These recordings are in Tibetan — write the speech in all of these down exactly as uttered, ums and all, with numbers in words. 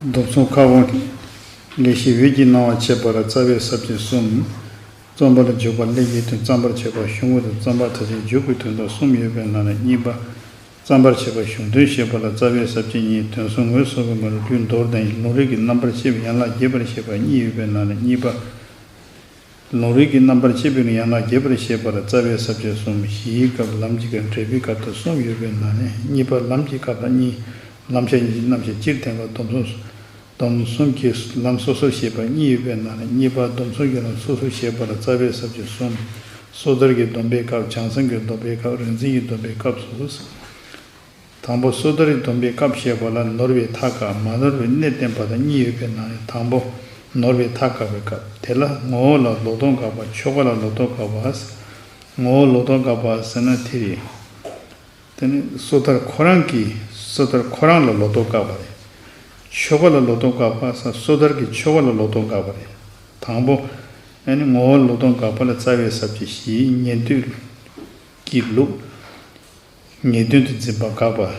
སྡོམ་གསུམ་ཁ་སྐོང་། ལེགས་བཤད་འོད་ཀྱི་སྣང་བ་འཆར་བ་ལ་རྩ་བའི་ས་བཅད་གསུམ། རྩོམ་པ་ལ་འཇུག་པ་ལེགས་བཤད་དོན་རྩོམ་པར་བྱེད་པ་གཞུང་དབུ་དང་རྩོམ་པ་མཐར་ཕྱིན་འཇུག་པའི་དོན་དག་གསུམ་ཡོད་པའི་ནང་ནས་གཉིས་པ། རྩོམ་པར་བྱེད་པ་གཞུང་དོན་བཤད་པ་ལ་རྩ་བའི་ས་བཅད་གཉིས། དོན་གསུམ་ངོས་བཟུང་བའི་ངོ་ལ་ལུས་མདོར་བསྟན་ཡིན། ལུང་རིགས་ཀྱི་རྣམ་པར་ཕྱེ་བའི་ཡན་ལག་རྒྱས་པར་བཤད་པ་གཉིས་ཡོད་པའི་ནང་ནས་གཉིས་པ། ལུང་རིགས་ཀྱི་རྣམ་པར་ཕྱེ་བའི་ཡན་ལག་རྒྱས་པར་བཤད་པར་རྩ་བའི་ས་བཅད་གསུམ། གཞིའི་སྐབས། ལམ་གྱི་སྐབས། འབྲས་བུའི་སྐབས་དང་གསུམ་ཡོད་པའི་ནང་ནས་གཉིས་པ། ལམ་གྱི་སྐབས་ལ་གཉིས། ལམ་ཤེས་ཀྱི་རྣམ་བཤད་སྤྱིར་བསྟན་པ། སྡོམ་གསུམ། སྡོམ་གསུམ་གྱི་ལམ་སོ་སོར་བཤད་པ་གཉིས་ཡོད་པའི་ནང་ནས་གཉིས་པ། སྡོམ་གསུམ་གྱི་ལམ་སོ་སོར་བཤད་པར་རྩ་བའི་ས་བཅད་གསུམ། སོ་ཐར་གྱི་སྡོམ་པའི་སྐབས། བྱང་སེམས་ཀྱི་སྡོམ་པའི་སྐབས། རིག་འཛིན་གྱི་སྡོམ་པའི་སྐབས་སོ་སོ། དང་པོ། སོ་ཐར་གྱི་སྡོམ་པའི་སྐབས་བཤད་པ་ལ་ནོར་བའི་མཐའ་དགག་མ་ནོར་བའི་གནད་བསྟན་པ་དང་གཉིས་ཡོད་པའི་ནང་ནས་དང་པོ། ནོར་བའི་མཐའ་དགག་པའི་སྐབས། དེ་ལ་ངོ་བོ་ལ་ལོག་རྟོག་དགག་པ། ཆོས་འགོག་ལ་ལོག་རྟོག་དགག་པ། ངོ་བོ་ལོག་རྟོག་དགག་པ་ཟེར་ན་དེ་རེད། དེ་ནི་སོ་ཐར་ཁོ་རང་གིས་སོ་ཐར་ཁོ་རང་ལ་ལོག་རྟོག་དགག་པ་རེད། ཆོས་འགོག་ལ་ལོག་རྟོག་དགག་པ་ཟེར་སོ་ཐར་གྱིས་ཆོས་འགོག་ལ་ལོག་རྟོག་དགག་པ་རེད། དང་པོ། ཨ་ནི་ངོ་བོ་ལོག་རྟོག་དགག་པ་ལ་རྩ་བའི་ས་བཅད་བཞི། ཉན་ཐོས་ཀྱི་ལུགས། ངེས་དོན་དུ་འཛིན་པ་དགག་པ།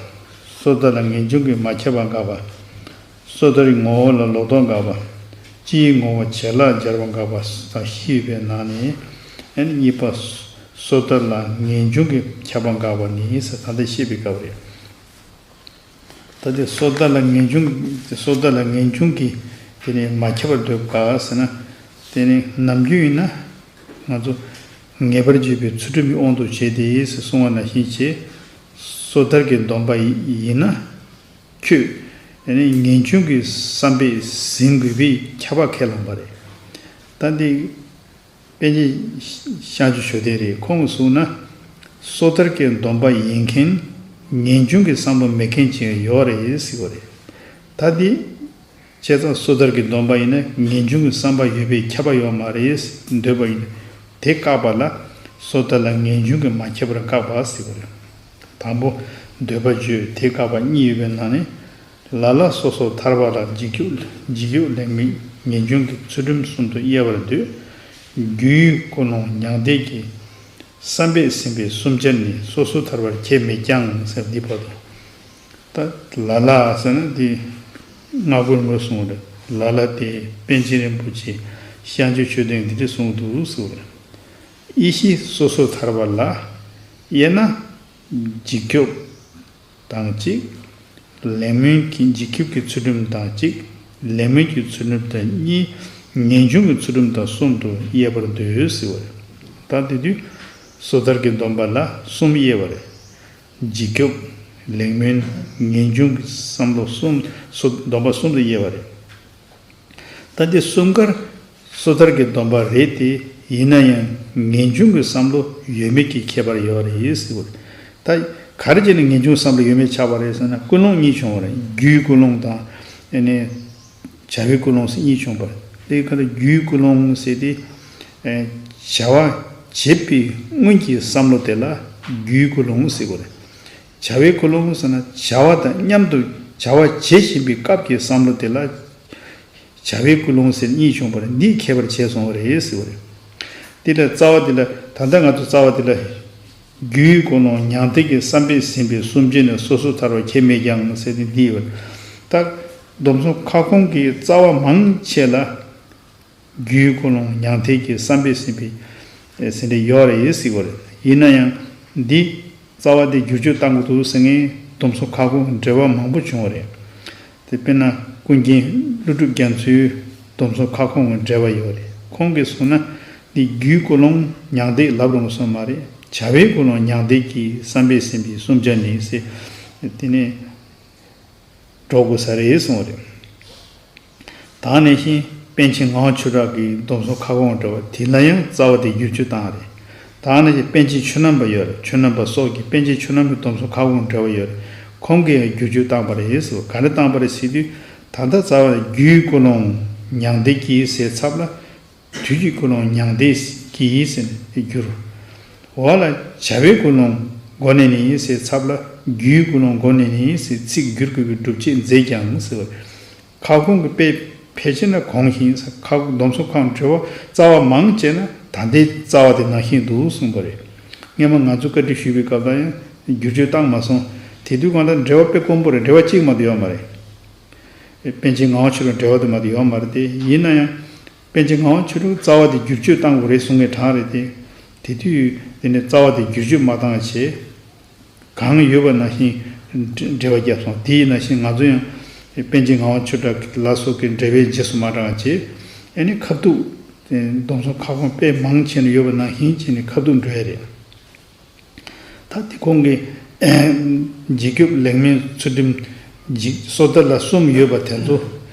སོ་ཐར་ལ་ངེས་འབྱུང་གིས་མ་ཁྱབ་པ་དགག་པ། སོ་ཐར་གྱི་ངོ་བོ་ལ་ལོག་རྟོག་དགག་པ། སྤྱིའི་ངོ་བོ་བྱེད་ལས་སྦྱར་བ་དགག་པ་དང་བཞི་ཡོད་པའི་ནང་ནས་ཨ་ནི་གཉིས་པ། སོ་ཐར་ལ་ངེས་འབྱུང་གིས་ཁྱབ་པ་དགག་པ་ནི་ཟེར་ད་ལྟ་བཤད་པའི་སྐབས་རེད། ད་དེ་སོ་ཐར་ལ་ངེས་འབྱུང་། སོ་ཐར་ལ་ངེས་འབྱུང་གིས་དེ་ནི་མ་ཁྱབ་པར་འདོད་པ་ཟེར་ན། དེ་ནི་ནམ་རྒྱུན་ཡིན་ན་ང་ཚོ་ངེས་པར་འབྱེད་པའི་ཚུལ་ཁྲིམས་ཀྱི་དབང་དུ་བྱས་ཏེ་ཟེར་གསུངས་པ་ནང་བཞིན་བྱས། སོ་ཐར་གྱི་སྡོམ་པ་ཡིན་ན་ཁྱོད་དེ་ནི་ངེས་འབྱུང་གི་བསམ་པས་ཟིན་དགོས་པའི་ཁྱབ་པ་ཁས་བླངས་པ་རེད། ད་འདི། པཎ་ཆེན་ཤཱཀྱ་མཆོག་ལྡན་རེད། ཁོང་གིས་གསུངས་ན། སོ་ཐར་གྱི་སྡོམ་པ་ཡིན་མཁན་ངེས་འབྱུང་གི་བསམ་བློ་མེད་མཁན་ཅིག་ཡོད་རེད་ཟེར་བ་རེད། ད་འདི་བྱས་ཙང་སོ་ཐར་གྱི་སྡོམ་པ་ཡིན་ན་ངེས་འབྱུང་གི་བསམ་པ་ཡོད་པའི་ཁྱབ་པ་ཡོད་མ་རེད་འདོད་པ་ཡིན་ན། དེ་བཀག་པ་ལ་སོ་ཐར་ལ་ངེས་འབྱུང་གིས་མ་ཁྱབ་པར་བཀག་པ་ཟེར་བ་རེད། དང་པོ། འདོད་པ་བརྗོད་དེ་བཀག་པ་གཉིས་ཡོད་པའི་ནང་ནས། ལ་ལ་སོ་སོར་ཐར་པ་ལ་འཇིགས་སྐྱོབ་འཇིགས་སྐྱོབ་ལེགས་སྨོན་ངེས་འབྱུང་གི་ཚུལ་ཁྲིམས་གསུམ་དུ་དབྱེ་བར་འདོད། རྒྱུའི་ཀུན་སློང་མྱང་འདས་ཀྱི་བསམ་པས་ཟིན་པའི་གསུམ་ཆར་ནི་སོ་སོར་ཐར་པར་ཁྱད་མེད་ཀྱང་ཟེར་འདི་བར་དུ། ད་ལ་ལ་ཟེར་ན་འདི་སྔ་རྒོལ་ངོས་བཟུང་བ་རེད། ལ་ལ་དེ་པཎ་ཆེན་རིན་པོ་ཆེ་ཤཱཀྱ་མཆོག་ལྡན་འདི་འདྲ་གསུངས་འདུག་ཟེར་བ་རེད། ཡེ་ཤེས་སོ་སོར་ཐར་པ་ལ་དབྱེ་ན། འཇིགས་སྐྱོབ་དང་གཅིག་ལེགས་སྨོན་གྱི་འཇིགས་སྐྱོབ་ཀྱི་ཚུལ་ཁྲིམས་དང་གཅིག་ལེགས་སྨོན་གྱི་ཚུལ་ཁྲིམས་དང་གཉིས། ངེས་འབྱུང་གི་ཚུལ་ཁྲིམས་དང་གསུམ་དུ་དབྱེ་བར་འདོད་ཟེར་བ་རེད། ད་དེ་དུས་སོ་ཐར་གྱི་སྡོམ་པ་ལ་གསུམ་དབྱེ་བ་རེད། འཇིགས་སྐྱོབ། ལེགས་སྨོན། ངེས་འབྱུང་གི་བསམ་བློ་གསུམ། སོ་སྡོམ་པ་གསུམ་དུ་དབྱེ་བ་རེད། ད་འདི་གསུམ་ཀར་སོ་ཐར་གྱི་སྡོམ་པ་རེད་དེ། ཡིན་ན་ཡང་ངེས་འབྱུང་གི་བསམ་བློ་ཡོད་མེད་ཀྱི་ཁྱད་པར་ཡོད་རེད་ཟེར་བ་རེད། ད་ག་རེ་བྱས་ནས་ངེས་འབྱུང་བསམ་བློ་ཡོད་མེད་ཆགས་པ་རེད་ཟེར་ན། ཀུན་སློང་གཉིས་བྱུང་བ་རེད། རྒྱུའི་ཀུན་སློང་དང་ཨ་ནི་བྱ་བའི་ཀུན་སློང་ཟེར་གཉིས་བྱུང་བ་རེད། དེ་ག་ལ་རྒྱུའི་ཀུན་སློང་ཟེར་དེ། ཨེ་བྱ་བ་བྱེད་པའི་སྔོན་གྱི་བསམ་བློ་དེ་ལ་རྒྱུའི་ཀུན་སློང་ཟེར་བ་རེད། བྱ་བའི་ཀུན་སློང་ཟེར་ན་བྱ་བ་དང་མཉམ་དུ་བྱ་བ་བྱེད་བཞིན་པའི་སྐབས་ཀྱི་བསམ་བློ་དེ་ལ། བྱ་བའི་ཀུན་སློང་ཟེར་གཉིས་བྱུང་བ་རེད། འདིས་ཁྱད་པར་ཕྱེ་སོང་བ་རེད་ཟེར་བ་རེད། དེ་ལ་རྩ་བ་དེ་ལ་ད་ལྟ་ང་ཚོ་རྩ་བ་དེ་ལ། རྒྱུའི་ཀུན་སློང་མྱང་འདས་ཀྱི་བསམ་པས་ཟིན་པའི་གསུམ་ཆར་ནི་སོ་སོར་ཐར་པར་ཁྱད་མེད་ཀྱང་ཟེར་ཏེ་འདི་ཡོད་པ་རེད། ད་སྡོམ་གསུམ་ཁ་སྐོང་གི་རྩ་བ་མང་ཆེ་ལ། རྒྱུའི་ཀུན་སློང་མྱང་འདས་ཀྱི་བསམ་པས་ཟིན་པའི་ཟིན་བྲིས་ཡོད་རེད་ཟེར་བ་རེད། ཡིན་ན་ཡང་འདི་རྩ་བ་དེ་བསྒྱུར་བཅོས་བཏང་དགོས་འདུག་ཟེར་མཁན་སྡོམ་གསུམ་ཁ་སྐོང་གི་འགྲེལ་པ་མང་པོ་བྱུང་བ་རེད། དེ་དཔེར་ན་ཀུན་མཁྱེན་ཀླུ་སྒྲུབ་རྒྱ་མཚོའི་སྡོམ་གསུམ་ཁ་སྐོང་གི་འགྲེལ་པ་ཡོད་རེད། ཁོང་གིས་གསུངས་ན་འདི་རྒྱུའི་ཀུན་སློང་མྱང་འདས་ལབ་རུང་སོང་མ་རེད། བྱ་བའི་ཀུན་སློང་མྱང་འདས་ཀྱི་བསམ་པས་ཟིན་པའི་གསུམ་ཆར་ནི་ཟེར། དེ་ནས། འགྲོ་དགོས་ས་རེད་གསུངས་པ་རེད། ད་ག་ནང་བཞིན་པཎ་ཆེན་ངག་དབང་ཆོས་གྲགས་ཀྱི་སྡོམ་གསུམ་ཁ་སྐོང་འགྲེལ་པ་དེ་ལ་ཡང་རྩ་བ་དེ་བསྒྱུར་བཅོས་བཏང་རེད། ད་ག་ནང་བཞིན་པཎ་ཆེན་ཆོས་རྣམ་པ་ཡོད་རེད། ཆོས་རྣམ་པ་སོགས་ཀྱིས་པཎ་ཆེན་ཆོས་རྣམ་པའི་སྡོམ་གསུམ་ཁ་སྐོང་འགྲེལ་པ་ཡོད་རེད། ཁོང་གིས་ཡང་བསྒྱུར་བཅོས་བཏང་པ་རེད་ཟེར། ག་རེ་བཏང་པ་རེད་ཟེར་དུས། ད་ལྟ་རྩ་བ་རྒྱུའི་ཀུན་སློང་མྱང་འདས་ཀྱི་ཟེར་ཚབ་ལ། དུས་ཀྱི་ཀུན་སློང་མྱང་འདས་ཀྱི་ཟེར་ནས་བསྒྱུར། འོ་ལ་བྱ་བའི་ཀུན་སློང་སྒོ་ནས་ནི་ཟེར་ཚབ་ལ་རྒྱུའི་ཀུན་སློང་སྒོ་ནས་ནི་ཟེར་ཚིག་བསྒྱུར་དགོས་པའི་སྒྲུབ་བྱེད་མཛད་ཀྱང་ཟེར་བ། ཁ་སྐོང་གི་དཔེ་ཕལ་ཆེར་ན་གོང་བཞིན་ཟེར། ཁ་སྡོམ་གསུམ་ཁ་སྐོང་འགྲེལ་པ་རྩ་བ་མང་ཆེ་ན་ད་ལྟའི་རྩ་བ་དེ་ནང་བཞིན་འདུག་གསུངས་པ་རེད། སྔོན་མ་ང་ཚོ་བཀའ་འདྲི་ཞུས་པའི་སྐབས་ལ་ཡང་བསྒྱུར་བཅོས་བཏང་མ་སོང་། དེ་དུས་གང་ལྟར་འགྲེལ་པ་དཔེ་དཀོན་པོ་རེད། འགྲེལ་པ་གཅིག་མ་གཏོགས་ཡོད་མ་རེད། པཎ་ཆེན་ངག་དབང་ཆོས་གྲགས་འབྲེལ་བ་དུ་མ་དེ་ཡོད་མ་རེད་དེ། ཡིན་ན་ཡང་པཎ་ཆེན་ངག་དབང་ཆོས་གྲགས་རྩ་བ་དེ་བསྒྱུར་བཅོས་བཏང་དགོས་རེད་གསུང་མཁན་གྲངས་རེད་དེ། དེ་དུས་དེ་ནས་རྩ་བ་དེ་བསྒྱུར་བཅོས་མ་བཏང་བྱས། གང་ཡོད་པ་ནང་བཞིན་འགྲེལ་བ་བརྒྱབ་སོང་། དེ་ཡིན་ནང་བཞིན་ང་ཚོ་ཡང་པཎ་ཆེན་ངག་དབང་ཆོས་གྲགས་ལ་སོགས་ཀྱི་འགྲེལ་པའི་རྗེས་སུ་མ་འབྲངས་བྱས། ཨ་ནི་ཁ་ཐུག་སྡོམ་གསུམ་ཁ་སྐོང་དཔེ་མང་ཆེ་ནས་ཡོད་པ་ནང་བཞིན་བྱས་ནས་ཁ་ཐུག་འགྲོ་ཡ་རེད། ད་དེ་ཁོང་གི་འཇིགས་སྐྱོབ་ལེགས་སྨོན་ཚུལ་ཁྲིམས་འཇིགས་སོ་ཐར་ལ་གསུམ་ཡོད་པ་དེ་ཚོ།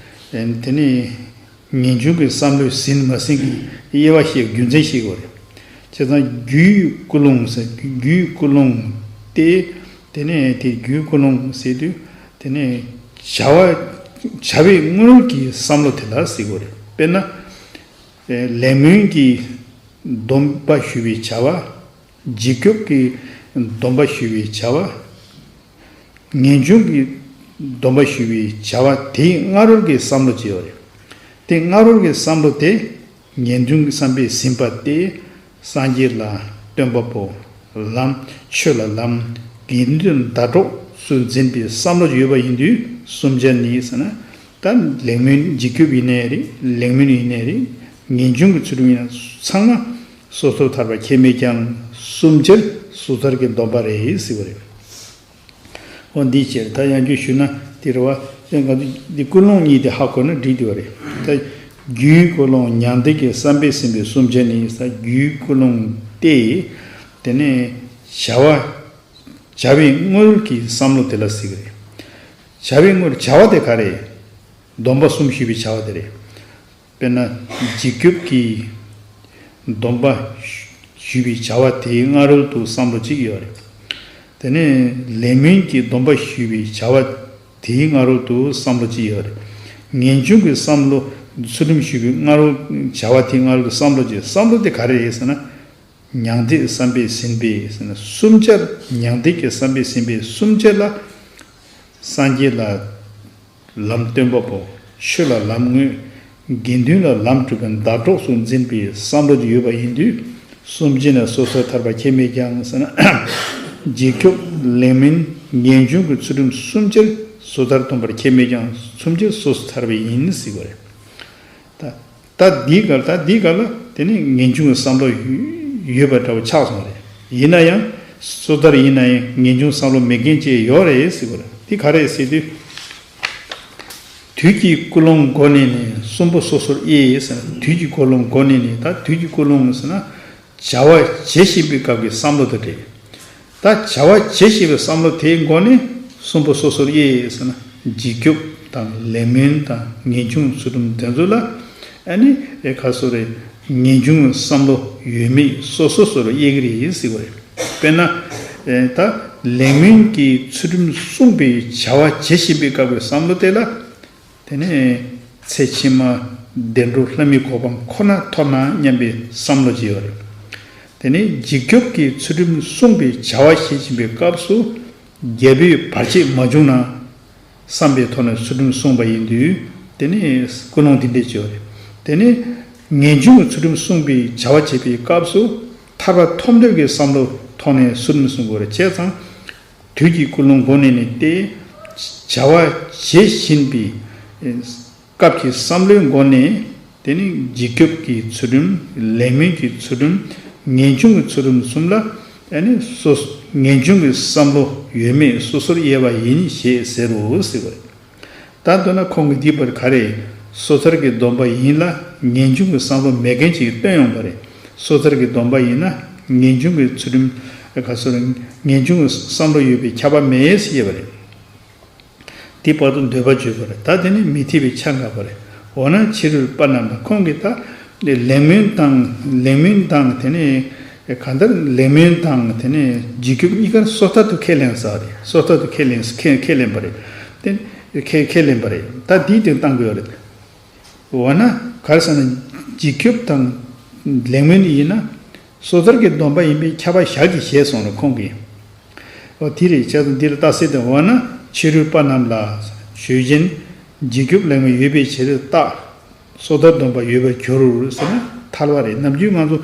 དེ་ནས་ངེས་འབྱུང་གི་བསམ་བློས་ཟིན་མ་ཟིན་གྱི་དབྱེ་བ་ཤེས་རྒྱུ་མཚན་ཤེས་དགོས་རེད། བྱས་ཙང་རྒྱུའི་ཀུན་སློང་ཟེར། རྒྱུའི་ཀུན་སློང་སྟེ། དེ་ནས་དེ་རྒྱུའི་ཀུན་སློང་ཟེར་དུས། དེ་ནས་བྱ་བ་བྱ་བའི་དངོས་ཀྱི་བསམ་བློ་དེ་ལ་ཟེར་དགོས་རེད། དཔེར་ན། ལེགས་སྨོན་གྱི་སྡོམ་པ་ཞུ་བའི་བྱ་བ། འཇིགས་སྐྱོབ་ཀྱི་སྡོམ་པ་ཞུ་བའི་བྱ་བ། ངེས་འབྱུང་གི་སྡོམ་པ་ཞུ་བའི་བྱ་བ་དེའི་སྔ་རོལ་གྱི་བསམ་བློ་ཅིག་ཡོད་རེད། དེ་སྔ་རོལ་གྱི་བསམ་བློ་དེ་ངེས་འབྱུང་གི་བསམ་པས་ཟིན་པ་སྟེ། སངས་རྒྱས་ལ་སྟོན་པ་པོ། ལམ། ཆོས་ལ་ལམ། དགེ་འདུན་ཟླ་གྲོགས་སུ་འཛིན་པའི་བསམ་བློ་ཡོད་པ་ཡིན་དུས་གསུམ་ཆར་ནི་ཟེར་ན། ད་ལེགས་སྨོན་འཇིགས་སྐྱོབ་ཡིན་ནའི་རེད། ལེགས་སྨོན་ཡིན་ནའི་རེད། ངེས་འབྱུང་གི་ཚུལ་ཁྲིམས་ཡིན་ན་ཚང་མ་སོ་སོར་ཐར་པ་ཁྱད་མེད་ཀྱང་། གསུམ་ཆར་སོ་ཐར་གྱི་སྡོམ་པ་རེད་ཟེར་བ་རེད། འོ་འདི་ཕྱིར་ད་ཡང་བསྐྱར་ཞུས་ན་དེ་རེད་བ། ང་ཚོ་འདི་ཀུན་སློང་གཉིས་དེ་ཧ་གོ་ན་འགྲིག་འདུག་བ་རེད། ད་རྒྱུའི་ཀུན་སློང་མྱང་འདས་ཀྱི་བསམ་པས་ཟིན་པའི་གསུམ་ཆར་ནི་ཟེར། རྒྱུའི་ཀུན་སློང་སྟེ། དེ་ནས་བྱ་བ་བྱ་བའི་དངོས་ཀྱི་བསམ་བློ་དེ་ལ་ཟེར་གྱི་རེད། བྱ་བའི་དངོས་བྱ་བ་དེ་ག་རེ། སྡོམ་པ་གསུམ་ཞུས་པའི་བྱ་བ་དེ་རེད། དཔེར་ན་འཇིགས་སྐྱོབ་ཀྱི་སྡོམ་པ་ཞུས་པའི་བྱ་བ་དེའི་སྔ་རོལ་དུ་བསམ་བློ་གཅིག་ཡོད་རེད། དེ་ནས་ལེགས་སྨོན་གྱི་སྡོམ་པ་ཞུས་པའི་བྱ་བ་དེའི་སྔ་རོལ་དུ་བསམ་བློ་གཅིག་ཡོད་རེད། ངེས་འབྱུང་གི་བསམ་བློ་ཚུལ་ཁྲིམས་ཞུས་པའི་སྔ་རོལ་བྱ་བ་དེའི་སྔ་རོལ་དུ་བསམ་བློ་གཅིག་བསམ་བློ་དེ་ག་རེ་རེད་ཟེར་ན། མྱང་འདས་བསམ་པས་ཟིན་པས་ཟེར་ན། གསུམ་ཆར་མྱང་འདས་ཀྱི་བསམ་པས་ཟིན་པས་གསུམ་ཆར་ལ། སངས་རྒྱས་ལ་ལམ་སྟོན་པ་པོ། ཆོས་ལ་ལམ་དངོས། དགེ་འདུན་ལ་ལམ་སྒྲུབ་པའི་ཟླ་གྲོགས་སུ་འཛིན་པའི་བསམ་བློ་ཡོད་པ་ཡིན་དུས། གསུམ་ཆར་ནི་སོ་སོར་ཐར་པ་ཁྱད་མེད་ཀྱང་ཟེར་ན། འཇིགས་སྐྱོབ་ལེགས་སྨོན་ངེས་འབྱུང་གི་ཚུལ་ཁྲིམས་གསུམ་ཆར་སོ་ཐར་སྡོམ་པར་ཁྱད་མེད་ཀྱང་གསུམ་ཆར་སོ་སོར་ཐར་པ་ཡིན་ཟེར་བ་རེད། ད། ད་འདིའི་སྐབས། ད་འདིའི་སྐབས་ལ་དེ་ནི་ངེས་འབྱུང་གི་བསམ་བློ་ཡོད་པ་འདྲ་བོ་ཆགས་སོང་རེད། ཡིན་ན་ཡང་སོ་ཐར་ཡིན་ན་ཡང་ངེས་འབྱུང་བསམ་བློ་མེད་མཁན་ཅིག་ཡོད་རེད་ཟེར་བ་རེད། འདི་ག་རེ་ཟེར་དུས། དུས་ཀྱི་ཀུན་སློང་སྒོ་ནས་ནི་གསུམ་པོ་སོ་སོར་དབྱེ་ཟེར། དུས་ཀྱི་ཀུན་སློང་སྒོ་ནས་ནི། ད་དུས་ཀྱི་ཀུན་སློང་ཟེར་ན། བྱ་བ་བྱེད་བཞིན་པའི་སྐབས་ཀྱི་བསམ་བློ་དང་འབྲེལ། ད་བྱ་བ་བྱེད་བཞིན་པའི་བསམ་བློ་དེའི་སྒོ་ནས་གསུམ་པོ་སོ་སོར་དབྱེ་ཟེར་ན། འཇིགས་སྐྱོབ་དང་ལེགས་སྨོན་དང་ངེས་འབྱུང་ཚུལ་ཁྲིམས་དེ་ཚོ་ལ། ཨ་ནི་ཨེ་ག་སོ་རེ། ངེས་འབྱུང་བསམ་བློ་ཡོད་མེད་སོ་སོ་སོ་སོར་དབྱེ་གི་རེད་ཟེར་བ་རེད། དཔེར་ན། ཨེ་ད་ལེགས་སྨོན་གྱི་ཚུལ་ཁྲིམས་བསྲུངས་པའི་བྱ་བ་བྱེད་བཞིན་པའི་སྐབས་ཀྱི་བསམ་བློ་དེ་ལ། དེ་ནས་ཚེ་ཕྱི་མ་བདེ་འགྲོ་ལྷ་མིའི་གོ་འཕང་ཁོ་ན་ཐོབ་ན་སྙམ་པའི་བསམ་བློ་ཅིག་ཡོད་རེད། དེ་ནས་འཇིགས་སྐྱོབ་ཀྱི་ཚུལ་ཁྲིམས་བསྲུངས་པའི་བྱ་བ་བྱེད་བཞིན་པའི་སྐབས་སུ་རྒྱལ་པོའི་བར་ཆད་མ་བྱུང་ན་བསམ་པའི་ཐོག་ནས་ཚུལ་ཁྲིམས་བསྲུངས་པ་ཡིན་དུས། དེ་ནས་ཀུན་སློང་འདི་འདྲས་ཅིག་ཡོད་རེད། དེ་ནས་ངེས་འབྱུང་གི་ཚུལ་ཁྲིམས་བསྲུངས་པའི་བྱ་བ་བྱེད་པའི་སྐབས་སུ་ཐར་པ་ཐོབ་འདོད་ཀྱི་བསམ་བློ་ཐོག་ནས་ཚུལ་ཁྲིམས་བསྲུང་དགོས་རེད། བྱས་ཙང་། དུས་ཀྱི་ཀུན་སློང་སྒོ་ནས་ནི་སྟེ། བྱ་བ་བྱེད་བཞིན་པའི་སྐབས་ཀྱི་བསམ་བློའི་སྒོ་ནས། དེ་ནི་འཇིགས་སྐྱོབ་ཀྱི་ཚུལ་ཁྲིམས། ལེགས་སྨོན་གྱི་ཚུལ་ཁྲིམས། ངེས་འབྱུང་གི་ཚུལ་ཁྲིམས་གསུམ་ལ། ཨ་ནི་སོ། ངེས་འབྱུང་གི་བསམ་བློ་ཡོད་མེད་སོ་སོར་དབྱེ་བ་ཡིན་ཞེས་ཟེར་རོ་ཟེར་བ་རེད། ད་མདོར་ན་ཁོང་གིས་འདི་པར་ག་རེ། སོ་ཐར་གྱི་སྡོམ་པ་ཡིན་ལ་ངེས་འབྱུང་གི་བསམ་བློ་མེད་མཁན་ཅིག་སྟོན་ཡོང་བ་རེད། སོ་ཐར་གྱི་སྡོམ་པ་ཡིན་ན་ངེས་འབྱུང་གི་ཚུལ་ཁྲིམས། ག་སོ་རེ། ངེས་འབྱུང་གི་བསམ་བློ་ཡོད་པའི་ཁྱབ་པ་མེད་ཟེར་བ་རེད། དེ་བར་དུ་འདོད་པ་བརྗོད་པ་རེད། ད་དེ་ནི་མི་འཐད་པའི་ཆ་འགག་པ་རེད། འོ་ན་ཕྱི་རོལ་པ་རྣམས་ལ། ཁོང་གིས་ད་ལེགས་སྨོན་དང་། ལེགས་སྨོན་དང་། དེ་ནི་གང་ལྟར་ལེགས་སྨོན་དང་། དེ་ནི་འཇིགས་སྐྱོབ་གཉིས་ཀར་སོ་ཐར་དུ་ཁས་ལེན་ས་རེད། སོ་ཐར་དུ་ཁས་ལེན། ཁས་ཁས་ལེན་པ་རེད། དེ་ཁས་ཁས་ལེན་པ་རེད། ད་འདིའི་སྟེང་བཏང་དགོས་རེད། འོ་ན་ག་རེ་ཟེར་ན། འཇིགས་སྐྱོབ་དང་ལེགས་སྨོན་ཡིན་ན་སོ་ཐར་གྱི་སྡོམ་པ་ཡིན་པའི་ཁྱབ་པ་ཞག་གིས་བཞེས་སོང་རེད་ཁོང་གིས། འོ་དེ་རེད། བྱས་ཙང་འདི་ལ་རྟགས་གསལ་དུ། འོ་ན་ཕྱི་རོལ་པ་རྣམས་ལ་ཞུས་ཅིང་། འཇིགས་སྐྱོབ་ལེགས་སྨོན་ཡོད་པའི་ཕྱིར་རྟགས། སོ་ཐར་སྡོམ་པ་ཡོད་པར་འགྱུར་ཟེར་ན་ཐལ་བ་རེད། ནམ་རྒྱུན་ང་ཚོ་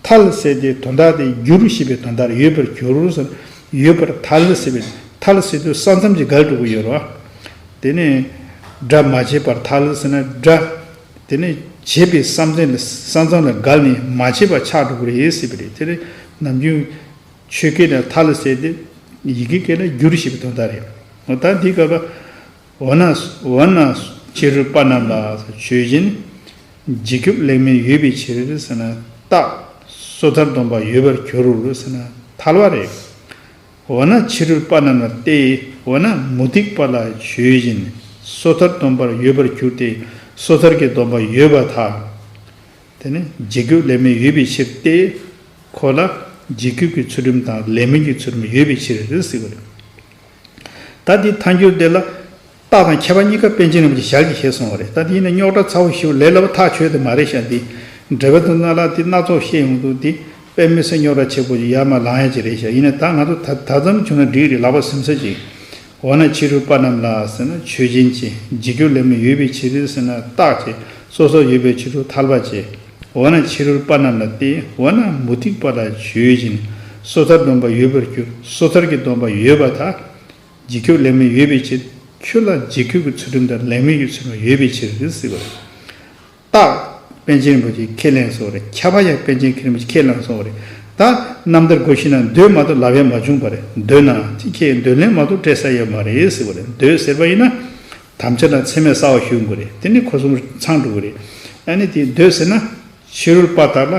ཐལ་ཟེར་དེ་དོན་དག་དེ་འགྱུར་ཞེས་པའི་དོན་དག་རེད། ཡོད་པར་འགྱུར་ཟེར། ཡོད་པར་ཐལ་ཟེར་བའི་ཐལ་ཟེར་དུས་ས་མཚམས་ཀྱི་འགལ་འགྲོ་གི་ཡོད་རེད་བ། དེ་ནས་ སྒྲ་མ་བྱས་པར་ཐལ་ཟེར་ན་སྒྲ། དེ་ནི་བྱས་པའི་བསམ་གཏན་ལ་བསམ་བཏང་ལ་འགལ་ནས་མ་བྱས་པ་ཆགས་འགྲོ་གི་རེད་ཟེར་བ་རེད། དེ་ནི་ནམ་རྒྱུན་ཆོས་སྐད་ནས་ཐལ་ཟེར་ཏེ་ཡི་གེ་སྐད་ལ་བསྒྱུར་ཞེས་པའི་དོན་དག་རེད། འོ་ད་འདི་སྐབས་ལ། འོ་ན། འོ་ན་ཕྱི་རོལ་པ་རྣམས་ལ་ཆོས་ཅན། འཇིག་སྐྱོབ་ལེགས་སྨོན་ཡོད་པའི་ཕྱིར་ཟེར་ན་རྟག་སོ་ཐར་སྡོམ་པ་ཡོད་པར་གྱུར་ཟེར་ན་ཐལ་བ་རེད། འོ་ན་ཕྱི་རོལ་པ་རྣམས་ལ་སྟེ། འོ་ན་མུ་སྟེགས་པ་ལ་ཆོས་ཅན། སོ་ཐར་སྡོམ་པར་ཡོད་པར་གྱུར་ཏེ། སོ་ཐར་གྱི་སྡོམ་པ་ཡོད་པར་ཐལ། དེ་ནི་འཇིག་སྐྱོབ་ལེགས་སྨོན་ཡོད་པའི་ཕྱིར་ཏེ། ཁོ་ལ་འཇིག་སྐྱོབ་ཀྱི་ཚུལ་ཁྲིམས་དང་ལེགས་སྨོན་གྱི་ཚུལ་ཁྲིམས་ཡོད་པའི་ཕྱིར་ཟེར་བ་རེད། ད་འདི་ཐལ་འགྱུར་འདི་ལ། རྟགས་དང་ཁྱད་པར་གཉིས་ཀ་པཎ་ཆེན་རིན་པོ་ཆེས་ཞལ་གྱིས་བཞེས་གསུངས་པ་རེད། ད་འདི་ཡིན་ན་རྙོག་དྲ་ཚ་བོ་ཞིག་ལས་སླ་པོ་ཐག་ཆོད་དེ་མ་རེད་ཤག་འདི་འགྲེལ་པ་དང་ན་ལ་འདི་སྣ་ཚོགས་བཤད་ཡོང་དུས་འདི་དཔེ་མི་སྲིད་རྙོག་དྲ་ཆེ་པོ་ཞིག་ཡར་མར་ལངས་ཡ་ཅིག་རེད་ཤག་ཡིན་ན་ད་ང་ཚོ་ད་ད་ཙམ་བྱུང་ན་འགྲིག་རེད། ལག་པ་ཟིན་ས་ཅིག་འོ་ན་ཕྱི་རོལ་པ་རྣམས་ལ་ཟེར་ན་ཆོས་ཅན་གྱི། འཇིག་སྐྱོབ་ལེགས་སྨོན་ཡོད་པའི་ཕྱིར་ཟེར་ན་རྟགས་ཀྱི། སོ་སོར་ཡོད་པའི་ཕྱིར་དུ་ཐལ་བ་བྱེད། འོ་ན་ཕྱི་རོལ་པ་རྣམས་ལ་སྟེ། འོ་ན་མུ་སྟེགས་པ་ལ་ཆོས་ཅན། སོ་ཐར་སྡོམ་པ་ཡོད་པར་གྱུར། སོ་ཐར་གྱི་སྡོམ་པ་ཡོད་པར་ཐལ། འཇིག་སྐྱོབ་ལེགས་སྨོན་ཡོད་པའི་ཕྱིར། ཁྱོད་ལ་འཇིག་སྐྱོབ་ཀྱི་ཚུལ་ཁྲིམས་དང་ལེགས་སྨོན་གྱི་ཚུལ་ཁྲིམས་ཡོད་པའི་ཕྱིར་ཟེར་བ་རེད། རྟགས་པཎ་ཆེན་རིན་པོ་ཆེས་ཁས་ལེན་སོང་བ་རེད། ཁྱབ་པ་ཡང་པཎ་ཆེན་ཁས་ལེན་ཁས་ལེན་སོང་བ་རེད། ད་རྣམ་ཐར་སྒོ་ཤེས་ན་འདོད་མ་གཏོགས་ལབ་ཡ་མ་བྱུང་བ་རེད། འདོད་ན་དེ་ཁས་འདོད་ལན་མ་གཏོགས་སྤྲད་ས་ཡོད་མ་རེད་ཟེར་བ་རེད། འདོད་ཟེར་བ་ཡིན་ན་དམ་བཅའ་དང་མཚན་མས་གསལ་བ་ཞུ་དགོས་རེད། དེ་ནི་ཁོ་གསུམ་ཚང་འགྲོ་གི་རེད། ཨ་ནི་དེ་འདོད་ཟེར་ན་ཕྱི་རོལ་པ་དག་ལ།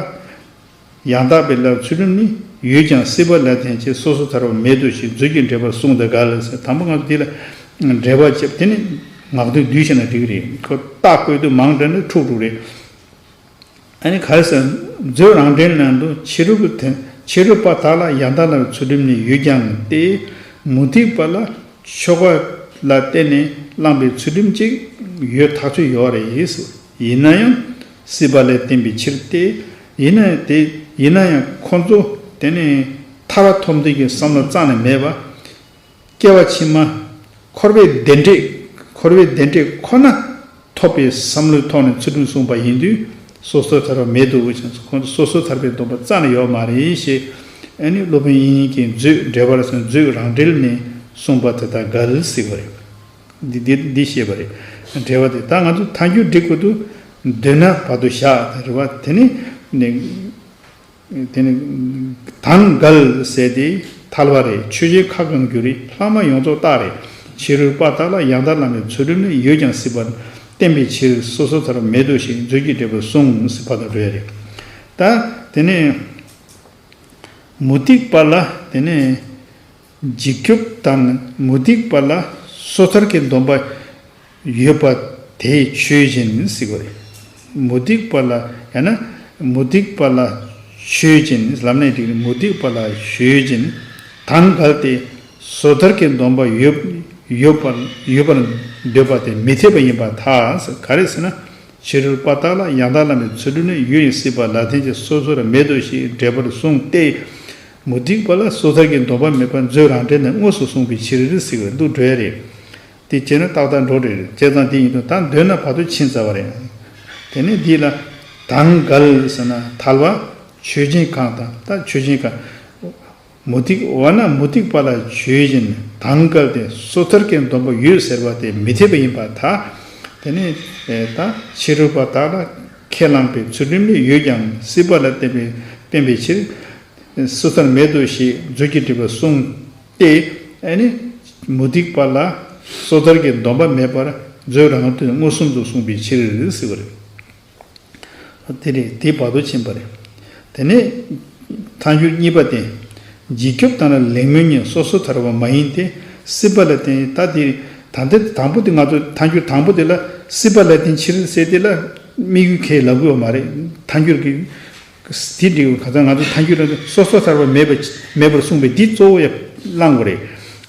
ཡང་དག་པའི་ལམ་ཚུལ་ཁྲིམས་ནི། ཡོད་ཀྱང་སྲིད་པ་ལ་བརྟེན་ཅིང་སོ་སོར་ཐར་པ་མེད་དོ་ཞེས་མཛོད་ཀྱི་འགྲེལ་པར་གསུངས་ཏེ་འགལ་ཟེར། དང་པོ་ང་ཚོ་འདི་ལ་འགྲེལ་པ་བྱེད་དེ་ནི་ངག་འདོན་བསྡུས་བྱས་ན་འགྲིག་གི་རེད། ཁོ་རྟགས་བཀོད་དུས་མང་དྲགས་ན་འཁྲུག་འགྲོ་རེད། ཨ་ནི་ག་རེ་ཟེར། མཛོད་རང་འགྲེལ་ནང་དུ་ཕྱི་རོལ་པ་དེ་ཕྱི་རོལ་པ་དག་ལ་ཡང་དག་ལམ་ཚུལ་ཁྲིམས་ནི་ཡོད་ཀྱང་སྟེ། མུ་སྟེགས་པ་ལ་ཆོ་ག་ལ་བརྟེན་ནས་བླངས་པའི་ཚུལ་ཁྲིམས་ཅིག་ཡོད་ཐག་ཆོད་ཡོད་རེད། ཡིན་ན་ཡང་སྲིད་པ་ལས་བརྟེན་པའི་ཕྱིར་ཏེ། ཡིན་ན་དེ་ཡིན་ན་ཡང་ཁོ་ཚོ་དེ་ནི་ཐར་པ་ཐོབ་འདོད་ཀྱི་བསམ་བློ་རྩ་ནས་མེད་པ། སྐྱེ་བ་ཕྱི་མ་འཁོར་བའི་བདེ་འབྲས། འཁོར་བའི་བདེ་འབྲས་ཁོ་ན་ཐོབ་པའི་བསམ་བློའི་ཐོག་ནས་ཚུལ་ཁྲིམས་བསྲུངས་པ་ཡིན་དུས་སོ་སོར་ཐར་པ་མེད་དོ་ཞེས་ཁོང་ཚོ་སོ་སོར་ཐར་པའི་སྡོམ་པ་རྩ་ནས་ཡོད་མ་རེད་ཞེས། ཨ་ནི་སློབ་དཔོན་དབྱིག་གཉེན་གྱིས་མཛོད་འགྲེལ་པར་སོང་མཛོད་རང་འགྲེལ་ནས་གསུངས་པ་དེ་དག་འགལ་ཟེར་བ་རེད། འདི་འདི་འདི་བཤད་པ་རེད། འགྲེལ་པ་དེ་ད་ང་ཚོ་ཐལ་འགྱུར་འགྲིག་དགོས་འདུག་འདོད་ན་བར་དུ་བཞག་རེད་བ། དེ་ནི་ནི། དེ་ནི་དང་འགལ་ཟེར་ཏེ་ཐལ་བ་རེད། ཆོས་ཅན་ཁ་གང་འགྱུར་རེད། ལྷག་མ་ཡོངས་རྫོགས་རྟགས་རེད། ཕྱི་རོལ་པ་དག་ལ་ཡང་དག་ལམ་པའི་ཚུལ་ཁྲིམས་ནི་ཡོད་ཀྱང་སྲིད་པ་བརྟེན་པའི་ཕྱིར་སོ་སོར་ཐར་པ་མེད་དོ་ཞེས་མཛོད་ཀྱི་འགྲེལ་པར་གསུངས་ཟེར་བ་དང་འགྲོ་ཡ་རེད། ད་དེ་ནས་མུ་སྟེགས་པ་ལ་དེ་ནས། འཇིགས་སྐྱོབ་དང་མུ་སྟེགས་པ་ལ་སོ་ཐར་གྱི་སྡོམ་པ་ཡོད་པ་དེ་ཆོས་ཅན་ཟེར་གྱི་རེད། མུ་སྟེགས་པ་ལ་ཡང་ན་མུ་སྟེགས་པ་ལ་ཆོས་ཅན། ལམ་ནས་དེ་མུ་སྟེགས་པ་ལ་ཆོས་ཅན། དང་འགལ་ཏེ་སོ་ཐར་གྱི་སྡོམ་པ་ཡོད་ཡོད་པར་ཡོད་པར་འདོད་པ་དེ་མི་འཐད་པ་ཡིན་པར་ཐལ། ག་རེ་ཟེར་ན། ཕྱི་རོལ་པ་དག་ལ་ཡང་དག་ལམ་པའི་ཚུལ་ཁྲིམས་ནི་ཡོད་ཡིན་སྲིད་པ་ལ་བརྟེན་ཅིང་སོ་སོར་མེད་དོ་ཞེས་འགྲེལ་པར་གསུངས་ཏེ། མུ་སྟེགས་པ་ལ་སོ་ཐར་གྱི་སྡོམ་པ་མེད་པར་མཛོད་རང་འགྲེལ་ནས་དངོས་སུ་གསུངས་པའི་ཕྱིར་ཟེར་བའི་འདུག་འགྲོ་ཡ་རེད། དེ་བྱས་ན་ཏག་ཏག་འགྲོ་རེད། བྱས་ཙང་དེ་ཡིན་དུས་ད་འདོད་ན་བར་དུ་ཕྱིན་ཚར་བ་རེད། དེ་ནས་འདི་ལ་དང་འགལ་ཟེར་ན་ཐལ་བ། ཆོས་ཅན་གང་དང་ད་ཆོས་ཅན་གང་། མུ་སྟེགས་འོ་ན་མུ་སྟེགས་པ་ལ་ཆོས་ཅན། དང་འགལ་ཏེ་སོ་ཐར་གྱི་སྡོམ་པ་ཡོད་ཟེར་བ་དེ་མི་འཐད་པ་ཡིན་པར་ཐལ། དེ་ནས་ད་ཕྱི་རོལ་པ་དག་ལ་ཁས་བླངས་པའི་ཚུལ་ཁྲིམས་ནི་ཡོད་ཀྱང་སྲིད་པ་ལ་བརྟེན་པའི་བརྟེན་པའི་ཕྱིར། སོ་ཐར་མེད་དོ་ཞེས་མཛོད་ཀྱི་འགྲེལ་པར་གསུངས་ཏེ། ཨ་ནི་མུ་སྟེགས་པ་ལ་སོ་ཐར་གྱི་སྡོམ་པ་མེད་པར་མཛོད་རང་དོན་མངོན་སུམ་དུ་གསུངས་པའི་ཕྱིར་ཟེར་བ་རེད། དེ་རེད། དེ་བར་དུ་ཕྱིན་པ་རེད། དེ་ནས་ཐལ་འགྱུར་གཉིས་པ་སྟེ། འཇིགས་སྐྱོབ་དང་ལ་ལེགས་སྨོན་ཉིད་སོ་སོར་ཐར་པ་མ་ཡིན་ཏེ། སྲིད་པ་ལ་བརྟེན། ད་དེ་ད་ལྟ་དང་པོ་དེ་ང་ཚོ་ཐལ་འགྱུར་དང་པོ་དེ་ལ་སྲིད་པ་ལ་བརྟེན་ཕྱིར་ཟེར་དེ་ལ་དམིགས་ཡུལ་ཁས་ལབ་དགོས་པ་མ་རེད། ཐལ་འགྱུར་གྱི་དེ་འགྲིག་ག་ཚ་ང་ཚོ་ཐལ་འགྱུར་ལ་སོ་སོར་ཐར་པ་མེད་པ་མེད་པར་གསུངས་པའི་འདི་གཙོ་བོ་ཡང་བླང་དགོས་རེད།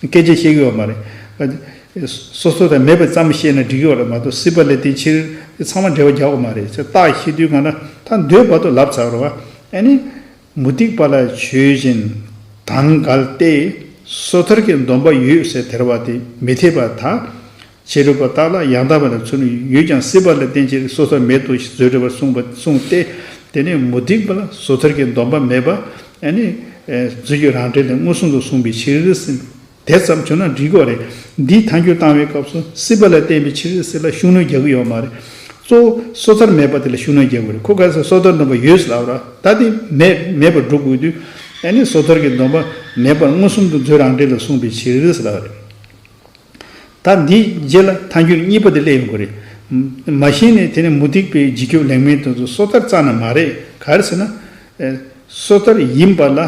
སྐད་ཆ་བཤད་དགོས་པ་མ་རེད། སོ་སོ་དང་མེད་པ་ཙམ་བཤད་ན་འགྲིག་གི་བ་རེད་མ་གཏོགས་སྲིད་པ་ལས་དེ་ཕྱིར་དེ་ཚང་མ་འགྲེལ་བ་རྒྱག་དགོས་མ་རེད། ཚེ་རྟགས་ཤེས་དུས་གང་ལ་ད་འདོད་བར་དུ་ལབ་ཚར་བ་རེད་བ། ཨ་ནི་མུ་སྟེགས་པ་ལ་ཆོས་ཅན། དང་འགལ་ཏེ་སོ་ཐར་གྱི་སྡོམ་པ་ཡོད་ཟེར་དེར་བ་དེ་མི་འཐད་པར་ཐལ། ཕྱི་རོལ་པ་དག་ལ་ཡང་དག་པ་ལ་ཚུལ་ཡོད་ཀྱང་སྲིད་པ་ལ་བརྟེན་ཅིང་སོ་སོར་མེད་དོ་ཞེས་མཛོད་འགྲེལ་པར་གསུངས་པ་གསུངས་ཏེ། དེ་ནས་མུ་སྟེགས་པ་ལ་སོ་ཐར་གྱི་སྡོམ་པ་མེད་པ་ཨ་ནི་མཛོད་ཀྱི་རང་འགྲེལ་ལས་མངོན་སུམ་དུ་གསུངས་པའི་ཕྱིར་ཟེར། དེ་ཙམ་བྱུང་ན་འགྲིག་གི་རེད། འདིའི་ཐལ་འགྱུར་བཏང་བའི་སྐབས་སུ་སྲིད་པ་ལ་བརྟེན་པའི་ཕྱིར་ཟེར་ལ་ཤུགས་སྣོན་རྒྱག་གི་ཡོད་མ་རེད། གཙོ་བོ་སོ་ཐར་མེད་པ་དེ་ལ་ཤུགས་སྣོན་རྒྱག་དགོས་རེད། ཁོ་ག་ས་སོ་ཐར་སྡོམ་པ་ཡོད་ཟེར་ལབ་ར། ད་དེ་མེད་མེད་པར་སྒྲུབ་དགོས་དུས། ཨ་ནི་སོ་ཐར་གྱི་སྡོམ་པ་མེད་པར་མངོན་སུམ་དུ་མཛོད་རང་འགྲེལ་ལ་གསུངས་པའི་ཕྱིར་ཟེར་ལབ་རེད། ད་འདིའི་རྗེས་ལ་ཐལ་འགྱུར་གཉིས་པ་དེ་སླེབས་ཡོང་གི་རེད། མ་གཞི་ནས་དེ་ནི་མུ་སྟེགས་པའི་འཇིགས་སྐྱོབ་ལེགས་སྨོན་དེ་ཚོ་སོ་ཐར་རྩ་ནས་མ་རེད། ག་རེ་ཟེར་ན། ཨེ། སོ་ཐར་ཡིན་པ་ལ།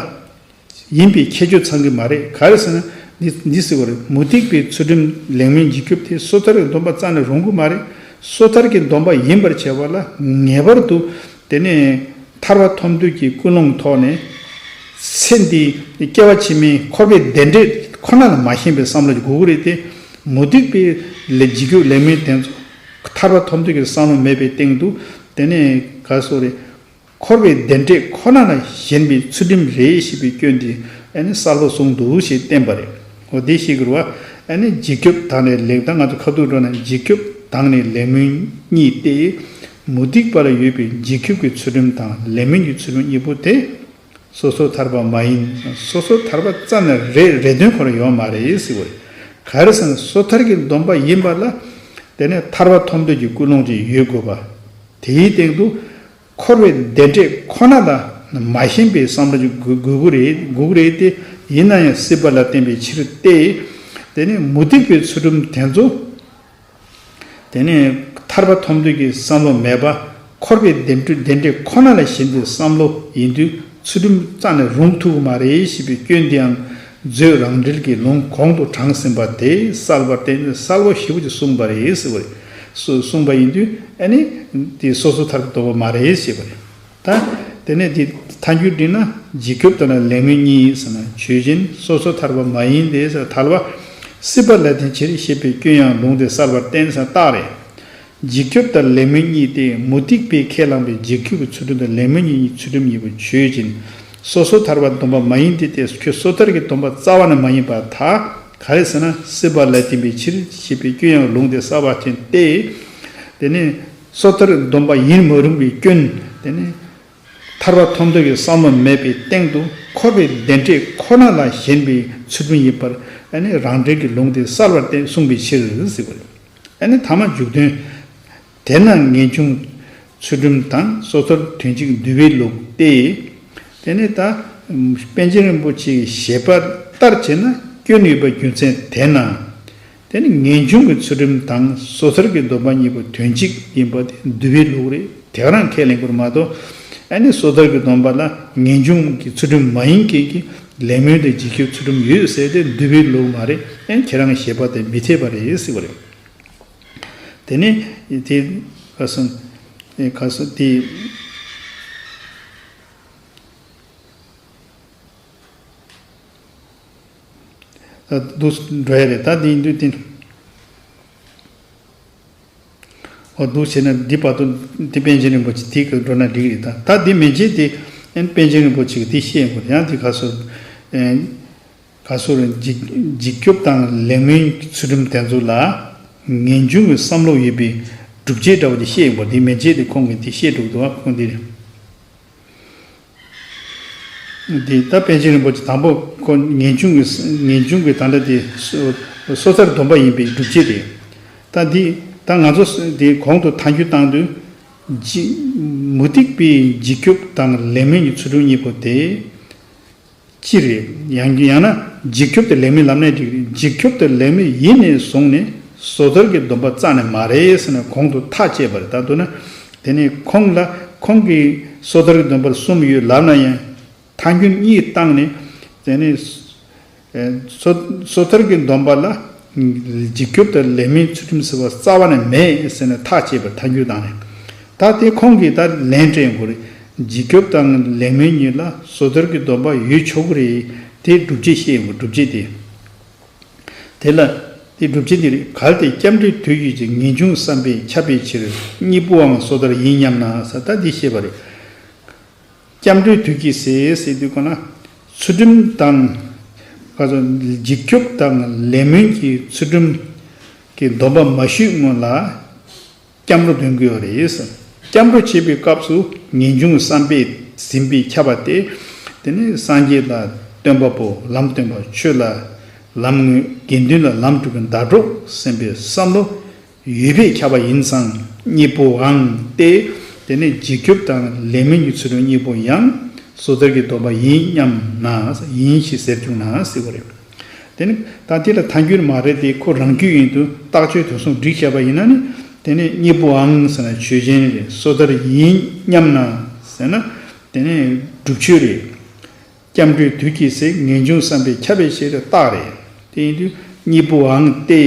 ཡིན་པའི་ཁྱད་ཆོས་ཚང་གི་མ་རེད། ག་རེ་ཟེར་ན། འདི་འདི་ཟེར་བ་རེད། མུ་སྟེགས་པའི་ཚུལ་ཁྲིམས་ལེགས་སྨོན་འཇིགས་སྐྱོབ་དེ་སོ་ཐར་གྱི་སྡོམ་པ་རྩ་ནས་རུང་གི་མ་རེད། སོ་ཐར་གྱི་སྡོམ་པ་ཡིན་པར་བྱས་པ་ལ་ངེས་པར་དུ། དེ་ནས་ཐར་པ་ཐོབ་འདོད་ཀྱི་ཀུན་སློང་ཐོག་ནས། ཚེ་འདིའི་སྐྱེ་བ་ཕྱི་མའི་འཁོར་བའི་བདེ་འབྲས་ཁོ་ན་ལ་མ་ཞེན་པའི་བསམ་བློ་ཞིག་དགོས་ཀྱི་རེད་དེ། མུ་སྟེགས་པའི་ལས་འཇིགས་སྐྱོབ་ལེགས་སྨོན་དེ་ཚོ་ཐར་པ་ཐོབ་འདོད་ཀྱི་བསམ་བློ་མེད་པའི་སྟེང་དུ། དེ་ནས་ག་སོ་རེད། འཁོར་བའི་བདེ་འབྲས་ཁོ་ན་ལ་ཞེན་པའི་ཚུལ་ཁྲིམས་རེད་ཞེས་པའི་སྐྱོན་དེ་ཨ་ནི་གསལ་པོ་གསུངས་འདུག་ཞེས་བསྟན་པ་རེད། འོ་དེ་ཞིག་རུ་བ། ཨ་ནི་འཇིགས་སྐྱོབ་དང་ནི་ལེགས། ད་ང་ཚོ་ཁ་ཐུག་འགྲོ་ན་འཇིགས་སྐྱོབ་དང་ནི་ལེགས་སྨོན་གཉིས་ཏེ། མུ་སྟེགས་པ་ལ་ཡོད་པའི་འཇིགས་སྐྱོབ་ཀྱི་ཚུལ་ཁྲིམས་དང་ལེགས་སྨོན་གྱི་ཚུལ་ཁྲིམས་གཉིས་པོ་དེ། སོ་སོ་ཐར་པ་མ་ཡིན། སོ་སོ་ཐར་པ་རྩ་ནས་རེད་རེད་དོན་ཁོ་རང་ཡོད་མ་རེད་ཟེར་བ་རེད། ག་རེ་ཟེར་ན་སོ་ཐར་གྱི་སྡོམ་པ་ཡིན་པ་ལ། དེ་ནས་ཐར་པ་ཐོབ་འདོད་ཀྱི་ཀུན་སློང་ཅིག་ཡོད་དགོས་པ། དེའི་སྟེང་དུ། འཁོར་བའི་བདེ་འབྲས་ཁོ་ན་ལ་མ་ཞེན་པའི་བསམ་བློ་ཅིག་དགོས་དགོས་ཀྱི་རེད་དགོས་ཀྱི་རེད་དེ། ཡིན་ན་ཡང་སྲིད་པ་ལ་བརྟེན་པའི་ཕྱིར་ཏེ། དེ་ནས་མུ་སྟེགས་པའི་ཚུལ་ཁྲིམས་དེ་ཚོ། དེ་ནས་ཐར་པ་ཐོབ་འདོད་ཀྱི་བསམ་བློ་མེད་པ། འཁོར་བའི་བདེ་འབྲས་བདེ་འབྲས་ཁོ་ན་ལ་ཞེན་པའི་བསམ་བློ་ཡིན་དུས་ཚུལ་ཁྲིམས་རྩ་ནས་རུང་ཐུབ་ཀྱི་མ་རེད་ཞེས་པའི་སྐྱོན་དེའང་མཛོད་རང་འགྲེལ་གྱི་ལུང་གོང་དུ་དྲངས་ཟིན་པ་དེ་གསལ་བར་བསྟན་ནས་གསལ་པོ་ཞེ་པོ་ཅིག་གསུངས་པ་རེད་ཟེར་བ་རེད། སུ་གསུངས་པ་ཡིན་དུས་ཨ་ནི་དེ་སོ་སོ་ཐར་པ་སྡོམ་པ་མ་རེད་ཞེས་པ་རེད། ད་དེ་ནས་དེ་ཐལ་འགྱུར་འགྲིག་ན་འཇིགས་སྐྱོབ་དང་ལེགས་སྨོན་གཉིས་ཟེར་ན་ཆོས་ཅན། སོ་སོ་ཐར་པ་མ་ཡིན་ཏེ་ཟེར་ཐལ་བ། སྲིད་པ་ལ་བརྟེན་ཕྱིར་ཞེས་པའི་སྐྱོན་ཡང་ལུང་དེས་གསལ་བར་བསྟན་ཟེར་རྟགས་རེད། འཇིགས་སྐྱོབ་དང་ལེགས་སྨོན་གཉིས་ཏེ། མུ་སྟེགས་པས་ཁས་བླངས་པའི་འཇིགས་སྐྱོབ་ཀྱི་ཚུལ་ཁྲིམས་དང་ལེགས་སྨོན་གཉིས་ཚུལ་ཁྲིམས་ཡིན་པ་ཆོས་ཅན། སོ་སོ་ཐར་པ་སྡོམ་པ་མ་ཡིན་ཏེ་སྟེ་ཁྱོད་སོ་ཐར་གྱི་སྡོམ་པ་རྩ་བ་ནས་མ་ཡིན་པར་ཐལ། ག་རེ་ཟེར་ན་སྲིད་པ་ལ་བརྟེན་པའི་ཕྱིར་ཞེས་པའི་སྐྱོན་ཡང་ལུང་དེས་གསལ་བར་བསྟན་ཏེ། དེ་ནས་སོ་ཐར་སྡོམ་པ་ཡིན་མ་རུང་བའི་སྐྱོན། དེ་ནས་ཐར་པ་ཐོབ་འདོད་ཀྱི་བསམ་བློ་མེད་པའི་སྟེང་དུ་འཁོར་བའི་བདེ་འབྲས་ཁོ་ན་ལ་ཞེན་པའི་ཚུལ་ཁྲིམས་ཡིན་པར་ཨ་ནི་རང་འགྲེལ་གྱི་ལུང་དེས་གསལ་བར་བསྟན་གསུངས་པའི་ཕྱིར་ཟེར་བ་རེད། ཨ་ནི་ཐ་མ་མཇུག་དོན། དེས་ན་ངེས་འབྱུང་ཚུལ་ཁྲིམས་དང་སོ་ཐར་དོན་གཅིག་འདུལ་བའི་ལུགས་ཏེ། དེ་ནི་ད་པཎ་ཆེན་རིན་པོ་ཆེའི་བཞེད་པ་ལྟར་བྱས་ན་སྐྱོན་ཡོད་པའི་རྒྱུ་མཚན་དེས་ན། དེ་ནི་ངེས་འབྱུང་གི་ཚུལ་ཁྲིམས་དང་སོ་ཐར་གྱི་སྡོམ་པ་གཉིས་པོ་དོན་གཅིག་ཡིན་པ་དེ་འདུལ་བའི་ལུགས་རེད། དེ་ག་རང་ཁས་ལེན་དགོས་རེད་མ་གཏོགས། ཨ་ནི་སོ་ཐར་གྱི་སྡོམ་པ་ལ་ངེས་འབྱུང་གི་ཚུལ་ཁྲིམས་མ་ཡིན་མཁན་གྱི་ལེགས་སྨོན་དང་འཇིགས་སྐྱོབ་ཚུལ་ཁྲིམས་ཡོད་ཟེར་ཏེ་འདུལ་བའི་ལུགས་མ་རེད། ཨ་ནི་ཁྱེད་རང་གི་བཞེད་པ་དེ་མི་འཐད་པ་རེད་ཟེར་བ་རེད། དེ་ནས་དེ་ག་སོང་། ག་སོང་དེ། ད་འདུག་འགྲོ་ཡ་རེད། ད་འདི་ཡིན་དུས་དེ། འོ་འདུག་བྱས་ན་འདི་བར་དུ་འདི་པཎ་ཆེན་རིན་པོ་ཆེ་དེ་ག་འགྲོ་ན་འགྲིག་རེད། ད་ད་འདི་མན་ཆད་དེ་ཨན་པཎ་ཆེན་རིན་པོ་ཆེ་གི་དེ་བཤད་དགོས་ཡང་དེ་ག་སོ། ག་སོ་རེད། འཇིགས་འཇིགས་སྐྱོབ་དང་ལེགས་སྨོན་གྱི་ཚུལ་ཁྲིམས་དེ་ཚོ་ལ་ངེས་འབྱུང་གི་བསམ་བློ་ཡོད་པའི་སྒྲུབ་བྱེད་འདྲ་བོ་དེ་བཤད་དགོས། དེ་མན་ཆད་དེ་ཁོང་གིས་དེ་བཤད་འགྲོ་འདུག་ཨ་ཁོང་དེ་རེད། འདི་ད་པཎ་ཆེན་རིན་པོ་ཆེ་དང་པོ་ཁོ་ངེས་འབྱུང་གི་ངེས་འབྱུང་གི་ད་ལྟ་དེ་སོ་སོ་ཐར་སྡོམ་པ་ཡིན་པའི་སྒྲུབ་བྱེད་རེད། ད་འདི་ད་ང་ཚོ་འདི་གོང་དུ་ཐལ་འགྱུར་བཏང་དུས་འཇིགས་མུ་སྟེགས་པའི་འཇིགས་སྐྱོབ་དང་ལེགས་སྨོན་གྱི་ཚུལ་ཁྲིམས་གཉིས་པོ་དེ་ཅི་རེད། ཡང་ཡང་ན་འཇིགས་སྐྱོབ་དེ་ལེགས་སྨོན་ལབ་ནའི་འགྲིག་རེད། འཇིགས་སྐྱོབ་དེ་ལེགས་སྨོན་ཡིན་ནས་བཟུང་ནས་སོ་ཐར་གྱི་སྡོམ་པ་རྩ་ནས་མ་རེད་ཟེར་ནས་གོང་དུ་ཐག་བཅད་པ་རེད། ད་མདོར་ན། དེ་ནས་ཁོང་ལ་ཁོང་གིས་སོ་ཐར་གྱི་སྡོམ་པར་གསུམ་ཡོད་ལབ་ན་ཡང་ཐལ་འགྱུར་གཉིས་བཏང་ནས། དེ་ནས་སོ་སོ་ཐར་གྱི་སྡོམ་པ་ལ་འཇིགས་སྐྱོབ་དང་ལེགས་སྨོན་ཚུལ་ཁྲིམས་ཟེར་བ་རྩ་བ་ནས་མེད་ཟེར་ནས་ཐག་བཅད་པར་ཐལ་འགྱུར་བཏང་ནས། ད་དེ་ཁོང་གིས་ད་ལན་སྤྲད་དགོས་རེད། འཇིགས་སྐྱོབ་དང་ལེགས་སྨོན་གཉིས་ལ་སོ་ཐར་གྱི་སྡོམ་པ་ཡོད་ཆོག་གི་རེད། དེ་སྒྲུབ་བྱེད་བཤད་དགོས། སྒྲུབ་བྱེད་དེ། དེ་ལ་དེ་སྒྲུབ་བྱེད་འདི་རེད། གལ་ཏེ་སྐྱབས་འགྲོའི་དུས་ཀྱི་ངེས་འབྱུང་བསམ་པས་ཁྱབ་པའི་ཕྱིར་གཉིས་པོའང་སོ་ཐར་ཡིན་སྙམ་ན་ཟེར་ད་འདི་བཤད་པ་རེད། སྐྱབས་འགྲོའི་དུས་ཀྱི་ཟེར་ཟེར་དུས་གོ་ན། ཚུལ་ཁྲིམས་དང་། ག་ཚོད་འཇིགས་སྐྱོབ་དང་ལེགས་སྨོན་གྱི་ཚུལ་ཁྲིམས་ཀྱི་སྡོམ་པ་མ་ཞུས་སྔོན་ལ། སྐྱབས་འགྲོ་འདོན་གྱི་ཡོད་རེད། སྐྱབས་འགྲོ་བྱེད་པའི་སྐབས་སུ་ངེས་འབྱུང་བསམ་པས་ཟིན་པས་ཁྱབ་པ་སྟེ། དེ་ནི་སངས་རྒྱས་དང་སྟོན་པ་པོ་ལམ་སྟོན་པ་ཆོས་ལ་ ལམ་དངོས། དགེ་འདུན་ལ་ལམ་སྒྲུབ་པའི་ཟླ་གྲོགས་སེམས་པའི་བསམ་བློ་ཡོད་པས་ཁྱབ་པ་ཡིན་ཙང་། གཉིས་པོའང་སྟེ། དེ་ནས་འཇིགས་སྐྱོབ་དང་ལས་སྨོན་གྱི་ཚུལ་ཁྲིམས་གཉིས་པོ་ཡང་སོ་ཐར་གྱི་སྡོམ་པ་ཡིན་སྙམ་ན། ཡིན་ཞེས་ཟེར་བཅུག་ན་ཟེར་བ་རེད། དེ་ནི་ད་དེ་ལ་ཐལ་འགྱུར་མ་རེད་དེ། ཁོ་རང་རྒྱུད་ཡིན་དུས་རྟགས་ཆོས་དོན་གསུམ་བསྒྲིགས་བྱས་པ་ཡིན་ན་ནི། དེ་ནི་གཉིས་པོའང་ཟེར་ན་ཆོས་ཅན་རེད། སོ་ཐར་ཡིན་སྙམ་ན་ཟེར་ན་དེ་ནི་སྒྲུབ་ཆོས་རེད། སྐྱབས་འགྲོའི་དུས་ཀྱི་ཚེ་ངེས་འབྱུང་བསམ་པས་ཁྱབ་པའི་ཕྱིར་རྟགས་རེད། དེ་ཡིན་དུས་གཉིས་པོའང་སྟེ།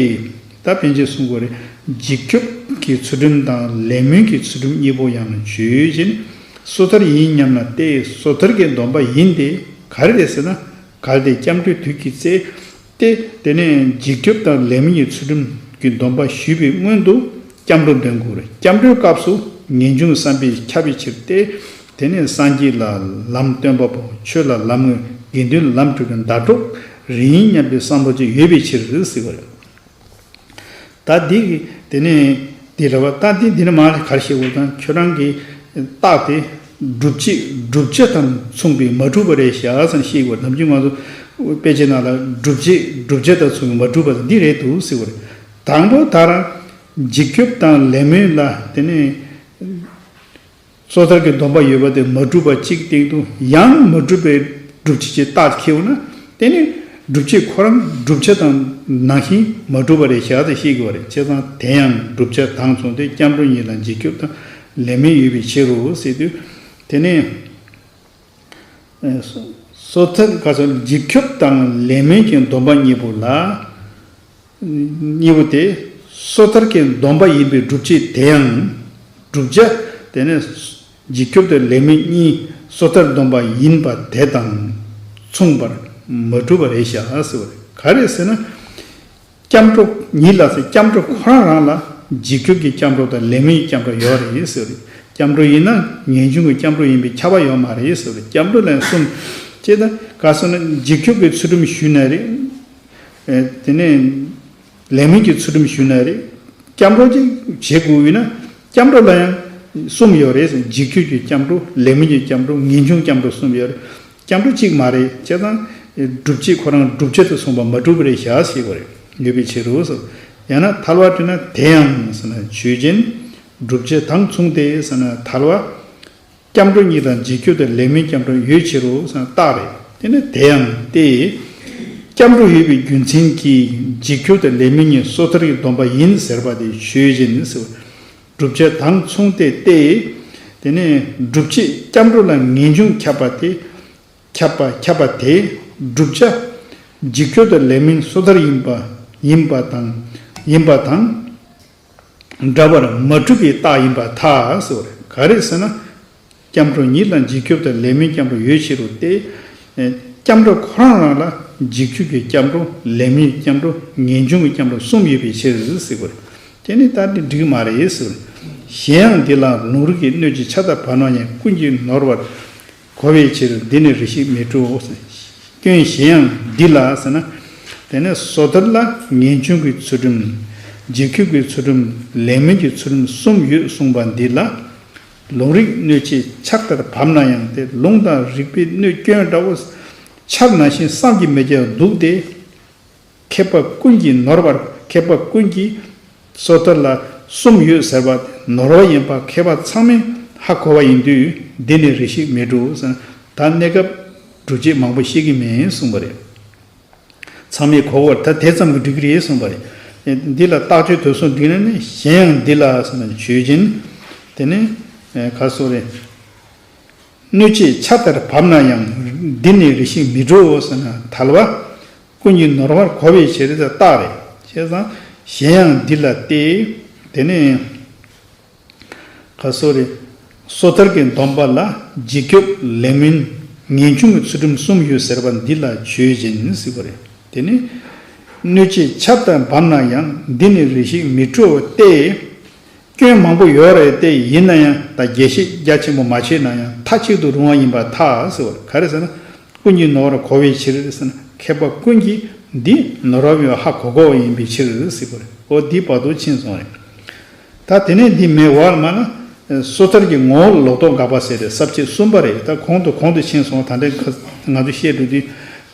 ད་ཕན་ཆད་གསུང་དགོས་རེད། འཇིགས་སྐྱོབ་ཀྱི་ཚུལ་ཁྲིམས་དང་ལས་སྨོན་གྱི་ཚུལ་ཁྲིམས་གཉིས་པོ་ཡང་ན་ཆོས་ཅན། སོ་ཐར་ཡིན་སྙམ་ན་སྟེ། སོ་ཐར་གྱི་སྡོམ་པ་ཡིན་ཏེ། ག་རེ་རེད་ཟེར་ན། གལ་ཏེ་སྐྱབས་འགྲོའི་དུས་ཀྱི་ཚེ་སྟེ། དེ་ནས་འཇིགས་སྐྱོབ་དང་ལས་སྨོན་གྱི་ཚུལ་ཁྲིམས་ཀྱི་སྡོམ་པ་ཞུས་པའི་སྔོན་དུ་སྐྱབས་འགྲོ་འདོན་དགོས་རེད། སྐྱབས་འགྲོའི་སྐབས་སུ་ངེས་འབྱུང་བསམ་པས་ཁྱབ་པའི་ཕྱིར་ཏེ། དེ་ནས་སངས་རྒྱས་ལ་ལམ་སྟོན་པ་པོ། ཆོས་ལ་ལམ་དངོས། དགེ་འདུན་ལ་ལམ་སྒྲུབ་པའི་ཟླ་གྲོགས་རེ་ཡིན་སྙམ་པའི་བསམ་བློ་ཅིག་ཡོད་པའི་ཕྱིར་ཟེར་བ་རེད། ད་འདི་གི་དེ་ནས་འདི་རེད་བ། ད་འདི་འདི་ནས་མར་ག་རེ་བཤད་དགོས་དང་། ཁྱོད་རང་གི་རྟགས་དེ་སྒྲུབ་བྱེད། སྒྲུབ་བྱ་དང་མཚུངས་པས་མ་གྲུབ་པ་རེད་བཞག་ཟེར་ནས་བཤད་དགོས། ནམ་རྒྱུན་ང་ཚོ་དཔེ་ཆའི་ནང་ལ་སྒྲུབ་བྱེད། སྒྲུབ་བྱ་དང་མཚུངས་པས་མ་གྲུབ་པ་འདི་རེད་འདུག་ཟེར་བ་རེད། དང་པོ་ད་རང་འཇིགས་སྐྱོབ་དང་ལས་སྨོན་ལ་དེ་ནས་སོ་ཐར་གྱི་སྡོམ་པ་ཡོད་པ་དེ་མ་གྲུབ་པ་གཅིག་སྟེང་དུ། ཡང་མ་གྲུབ་པའི་སྒྲུབ་བྱེད་ཀྱི་རྟགས་ཁེལ་བ་ན། དེ་ནི་སྒྲུབ་བྱེད་ཁོ་རང་སྒྲུབ་བྱ་དང་ནང་བཞིན་མ་གྲུབ་པ་རེད་བཞག་ཟེར་བཤད་དགོས་པ་རེད། བྱས་ཙང་དེ་ཡང་སྒྲུབ་བྱ་དང་མཚུངས་ཏེ། སྐྱབས་འགྲོ་ཉིད་ལ་འཇིགས་སྐྱོབ་དང་ལས་སྨོན་ཡོད་པའི་ཕྱིར་རོ་ཟེར་དུས། དེ་ནས་སོ་ཐར་ག་སོ་འཇིགས་སྐྱོབ་དང་ལས་སྨོན་གྱི་སྡོམ་པ་གཉིས་པོ་ལ། གཉིས་པོ་དེ་སོ་ཐར་གྱི་སྡོམ་པ་ཡིན་པའི་སྒྲུབ་བྱེད་དེ་ཡང་། བསྒྲུབ་བྱ་དེ་ནི་འཇིགས་སྐྱོབ་དང་ལས་སྨོན་གཉིས་སོ་ཐར་སྡོམ་པ་ཡིན་པ་དེ་དང་མཚུངས་པར་མ་གྲུབ་པ་རེད་བཞག་ཟེར་བ་རེད། ག་རེ་ཟེར་ན། སྐྱབས་འགྲོ་ཉིད་ལ་ཟེར། སྐྱབས་འགྲོ་ཁོ་རང་རང་ལ་འཇིགས་སྐྱོབ་ཀྱི་སྐྱབས་འགྲོ་དང་ལས་སྨོན་གྱི་སྐྱབས་འགྲོ་ཡོད་རེད་ཟེར་བ་རེད། སྐྱབས་འགྲོ་ཡིན་ན་ངེས་འབྱུང་གི་སྐྱབས་འགྲོ་ཡིན་པས་ཁྱབ་པ་ཡོད་མ་རེད་ཟེར་བ་རེད། སྐྱབས་འགྲོ་ལ་གསུམ། ཅེས་དང་ག་སོ་ན་འཇིགས་སྐྱོབ་ཀྱི་ཚུལ་ཁྲིམས་ཞུས་ན་རེད། ཨེ། དེ་ནས་ལས་སྨོན་གྱི་ཚུལ་ཁྲིམས་ཞུས་ན་རེད། སྐྱབས་འགྲོ་ཅིག་བྱེད་དགོས་ཡོད་ན། སྐྱབས་འགྲོ་ལ་ཡང་གསུམ་ཡོད་རེད། འཇིགས་སྐྱོབ་ཀྱི་སྐྱབས་འགྲོ། ལས་སྨོན་གྱི་སྐྱབས་འགྲོ། ངེས་འབྱུང་སྐྱབས་འགྲོ་གསུམ་ཡོད་རེད། སྐྱབས་འགྲོ་གཅིག་མ་རེད། བྱས་ཙང་སྒྲུབ་བྱེད་ཁོ་རང་བསྒྲུབ་བྱ་དང་མཚུངས་པ་མ་གྲུབ་པ་རེད་བཞག་ཟེར་བ་རེད། ཡོད་པའི་ཕྱིར་རོ་ཟེར། ཡང་ན་ཐལ་བ་བྲིས་ན། དེ་ཡང་ཟེར་ན་ཆོས་ཅན། བསྒྲུབ་བྱ་དང་མཚུངས་ཏེ་ཟེར་ན་ཐལ་བ། སྐྱབས་འགྲོ་ཉིད་དང་འཇིགས་སྐྱོབ་དང་ལས་སྨོན་སྐྱབས་འགྲོ་ཡོད་ཕྱིར་རོ་ཟེར་ན་རྟགས་རེད། དེ་ནི་དེ་ཡང་སྟེ། སྐྱབས་འགྲོ་ཡོད་པའི་རྒྱུ་མཚན་གྱིས་འཇིགས་སྐྱོབ་དང་ལས་སྨོན་གཉིས་སོ་ཐར་གྱི་སྡོམ་པ་ཡིན་ཟེར་བ་དེ་ཆོས་ཅན་ཟེར་བ། བསྒྲུབ་བྱ་དང་མཚུངས་ཏེ་སྟེ། དེ་ནས་སྒྲུབ་བྱེད་སྐྱབས་འགྲོ་ལ་ངེས་འབྱུང་ཁྱབ་པ་དེ། ཁྱབ་པ་ཁྱབ་པ་དེ། བསྒྲུབ་བྱ་འཇིགས་སྐྱོབ་དང་ལས་སྨོན་སོ་ཐར་ཡིན་པ། ཡིན་པ་དང་། ཡིན་པ་དང་འདྲ་བར་མ་གྲུབ་པའི་རྟགས་ཡིན་པར་ཐལ་ཟེར་བ་རེད། ག་རེ་ཟེར་ན། སྐྱབས་འགྲོ་ཉིད་ལ་འཇིགས་སྐྱོབ་དང་ལས་སྨོན་སྐྱབས་འགྲོ་ཡོད་ཕྱིར་རོ་སྟེ། སྐྱབས་འགྲོ་ཁོ་རང་རང་ལ་འཇིགས་སྐྱོབ་ཀྱི་སྐྱབས་འགྲོ། ལས་སྨོན་སྐྱབས་འགྲོ། ངེས་འབྱུང་གི་སྐྱབས་འགྲོ་གསུམ་ཡོད་པའི་ཕྱིར་ཟེར་བ་རེད། དེ་ནི་ད་འདི་འགྲིག་མ་རེད་ཟེར་བ་རེད། གཞན་ཡང་འདི་ལ་ལུང་རིགས་ཀྱི་སྣོད་ཀྱི་ཆར་ལྟར་བབས་ན་ཡང་། ཀུན་གྱིས་ནོར་བར་གོ་བའི་ཕྱིར། འདི་ནི་རེ་ཞིག་མི་སྤྲོའོ་ཟེར། སྐྱོན་གཞན་ཡང་འདི་ལ་ཟེར་ན། དེ་ནས་སོ་ཐར་ལ་ངེས་འབྱུང་གི་ཚུལ་ཁྲིམས། འཇིགས་སྐྱོབ་ཀྱི་ཚུལ་ཁྲིམས། ལས་སྨོན་གྱི་ཚུལ་ཁྲིམས་གསུམ་ཡོད་གསུངས་པ་འདི་ལ། ལུང་རིགས་སྣོད་ཀྱི་ཆར་ལྟར་བབས་ན་ཡང་སྟེ། ལུང་དང་རིགས་པའི་སྣོད་སྐྱོན་འདྲ་བོ། ཆར་ནང་བཞིན་བསམ་གྱིས་མི་ཁྱབ་འདུག་སྟེ། མཁས་པ་ཀུན་གྱིས་ནོར་བར། མཁས་པ་ཀུན་གྱིས་སོ་ཐར་ལ་གསུམ་ཡོད་ཟེར་བ་དེ་ནོར་བ་ཡིན་པ་མཁས་པ་ཚང་མས་ཧ་གོ་བ་ཡིན་དུས། འདི་ནི་རེ་ཞིག་མི་སྤྲོའོ་ཟེར་ན། ད་གནས་སྐབས་སྒྲུབ་བྱེད་མང་པོ་བཤད་ཀྱི་མིན་གསུངས་པ་རེད། ཚང་མས་གོ་བར་ད་དེ་ཙམ་གྱིས་འགྲིག་གི་རེད་གསུངས་པ་རེད། འདི་ལ་རྟགས་ཆོས་དོན་གསུམ་འགྲིག་ན་ནི། གཞན་ཡང་འདི་ལ་ཟེར་ན་ཆོས་ཅན། དེ་ནི་ག་སོ་རེད། སྣོད་ཀྱི་ཆར་ལྟར་བབས་ན་ཡང་། འདི་ནི་རེ་ཞིག་མི་སྤྲོའོ་ཟེར་ན་ཐལ་བ། ཀུན་གྱིས་ནོར་བར་གོ་བའི་ཕྱིར་ཟེར་རྟགས་རེད། བྱས་ཙང་གཞན་ཡང་འདི་ལ་སྟེ། དེ་ནས་ག་སོ་རེད། སོ་ཐར་གྱི་སྡོམ་པ་ལ་འཇིགས་སྐྱོབ་ལས་སྨོན་ངེས་འབྱུང་གི་ཚུལ་ཁྲིམས་གསུམ་ཡོད་ཟེར་བ་འདི་ལ་ཆོས་ཅན་ཟེར་བ་རེད། དེ་ནི་སྣོད་ཀྱི་ཆར་ལྟར་བབས་ན་ཡང་། འདི་ནི་རེ་ཞིག་མི་སྤྲོའོ་སྟེ། སྐྱོན་མང་པོ་ཡོད་རེད་དེ། ཡིན་ན་ཡང་ད་རྒྱས་བཤད་རྒྱ་ཆེན་པོ་མ་བྱས་ན་ཡང་མཐའ་གཅིག་ཏུ་རུང་བ་ཡིན་པར་ཐལ་ཟེར་བ་རེད། ག་རེ་ཟེར་ན། ཀུན་གྱིས་ནོར་བར་གོ་བའི་ཕྱིར་ཟེར་ན། མཁས་པ་ཀུན་གྱིས་འདི་ནོར་བ་མིན་པ་ཧ་གོ་གོ་བ་ཡིན་པའི་ཕྱིར་ཟེར་བ་རེད། འོ་འདི་བར་དུ་ཕྱིན་སོང་རེད། ད་དེ་ནས་འདི་མེད་བར་མ་ན། སོ་ཐར་གྱི་ངོ་བོ་ལོག་རྟོག་དགག་པ་ཟེར་ཏེ་ས་བཅད་གསུམ་པ་རེད། ད་གོང་དུ་གོང་དུ་ཕྱིན་སོང་། ད་ལྟ་ང་ཚོ་བཤད་འགྲོ་དུས།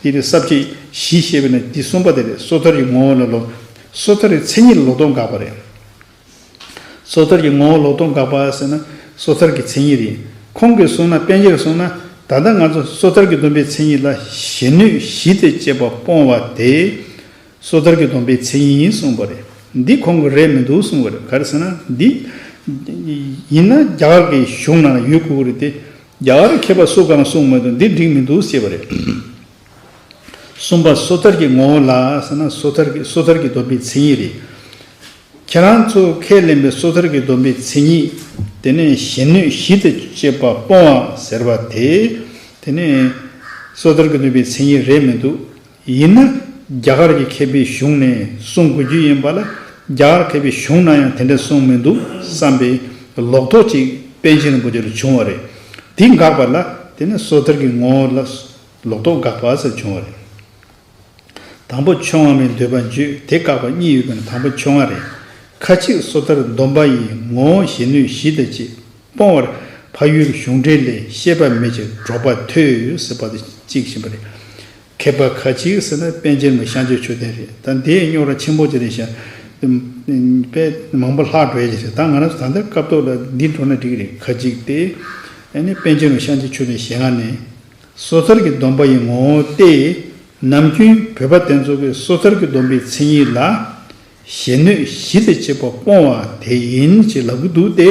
དེ་ལས་ས་བཅད་བཞི་བཤད་པ་ནི་འདི་གསུམ་པ་དེ་རེད། སོ་ཐར་གྱི་ངོ་བོ་ལ་ལོག་སོ་ཐར་གྱི་མཚན་ཉིད་ལ་ལོག་རྟོག་དགག་པ་རེད། སོ་ཐར་གྱི་ངོ་བོ་ལོག་རྟོག་དགག་པ་ཟེར་ན་སོ་ཐར་གྱི་མཚན་ཉིད་རེད། ཁོང་གིས་གསུངས་ན། པཎ་ཆེན་གྱིས་གསུངས་ན། ད་ལྟ་ང་ཚོ་སོ་ཐར་གྱི་སྡོམ་པའི་མཚན་ཉིད་ལ་གཞན་གནོད་གཞི་དང་བཅས་པ་སྤོང་བ་དེ་སོ་ཐར་གྱི་སྡོམ་པའི་མཚན་ཉིད་ཡིན་གསུངས་པ་རེད། འདི་ཁོང་གིས་རེད་མི་འདུག་གསུངས་པ་རེད། ག་རེ་ཟེར་ན་འདི་ཡིན་ན་རྒྱ་གར་གྱི་གཞུང་ནང་ལ་ཡོད་དགོས་ཀྱི་རེད་དེ། རྒྱ་གར་མཁས་པ་སུ་གང་གསུངས་མ་གཏོགས་འདི་འགྲིག་མི་འདུག་ཅེས་པ་རེད། གསུམ་པ་སོ་ཐར་གྱི་ངོ་བོ་ལ་ཟེར་ན་སོ་ཐར་གྱི་སོ་ཐར་གྱི་སྡོམ་པའི་མཚན་ཉིད་རེད། ཁྱེད་རང་ཚོ་ཁས་ལེན་པའི་སོ་ཐར་གྱི་སྡོམ་པའི་མཚན་ཉིད་དེ་ནས་གཞན་གནོད་གཞི་དང་བཅས་པ་སྤོང་བ་ཟེར་བ་དེ། དེ་ནས་སོ་ཐར་གྱི་སྡོམ་པའི་མཚན་ཉིད་རེད་མི་འདུག་ཡིན་ན་རྒྱ་གར་གྱི་མཁས་པའི་གཞུང་ནས་གསུང་དགོས་རྒྱུ་ཡིན་པ་ལ། རྒྱ་གར་མཁས་པའི་གཞུང་ན་ཡང་དེ་འདྲ་གསུངས་མི་འདུག་བསམ་པའི་ལོག་རྟོག་ཅིག་པཎ་ཆེན་རིན་པོ་ཆེ་ལ་བྱུང་བ་རེད། དེ་འགགས་པ་ལ་དེ་ནི་སོ་ཐར་གྱི་ངོ་བོ་ལ་ལོག་རྟོག་དགག་པ་ཟེར་བྱུང་བ་རེད། དང་པོ་ཕྱོགས་སྔ་མའི་འདོད་པ་འཇོག་དེ་བཀག་པ་གཉིས་ཡོད་པ་ནི་དང་པོ་ཕྱོགས་སྔ་རེད། ཁ་ཅིག་སོ་ཐར་སྡོམ་པ་ཡི་ངོ་བོ་གཞན་གནོད་གཞི་དང་བཅས་སྤོང་བར་འཕགས་ཡུལ་གཞུང་འགྲེལ་ལས་བཤད་པ་མེད་ཅེས་སྒྲོག་པ་ཐོས་ཟེར་བ་དེ་གཅིག་བཞིན་པ་རེད། མཁས་པ་ཁ་ཅིག་ཟེར་ན་པཎ་ཆེན་མ་ཤཱཀྱའི་མཆོག་ལྡན་རེད། ད་འདི་རྙོག་དྲ་ཆེན་པོ་ཅིག་རེད་ཤག་དཔེ་མང་པོ་ལྷག་འགྲོ་ཡ་ཅིག་རེད། ད་ང་རང་ཚོ་ད་ལྟ་སྐབས་ཐོག་ལ་འདི་འགྲོ་ན་འགྲིག་གི་རེད། ཁ་ཅིག་སྟེ། ཨ་ནི་པཎ་ཆེན་མ་ཤཱཀྱའི་མཆོག་ལྡན་ཞལ་སྔ་ནས། སོ་ཐར་གྱི་སྡོམ་པ་ཡི་ངོ་བོ་སྟེ། ནམ་རྒྱུན་བོད་པ་དེ་ཚོ་གིས་སོ་ཐར་གྱི་སྡོམ་པའི་མཚན་ཉིད་ལ། གཞན་གནོད་གཞི་དང་བཅས་པ་སྤོང་བ་དེ་ཡིན་ཅེས་ལབ་ཀྱི་འདུག་སྟེ།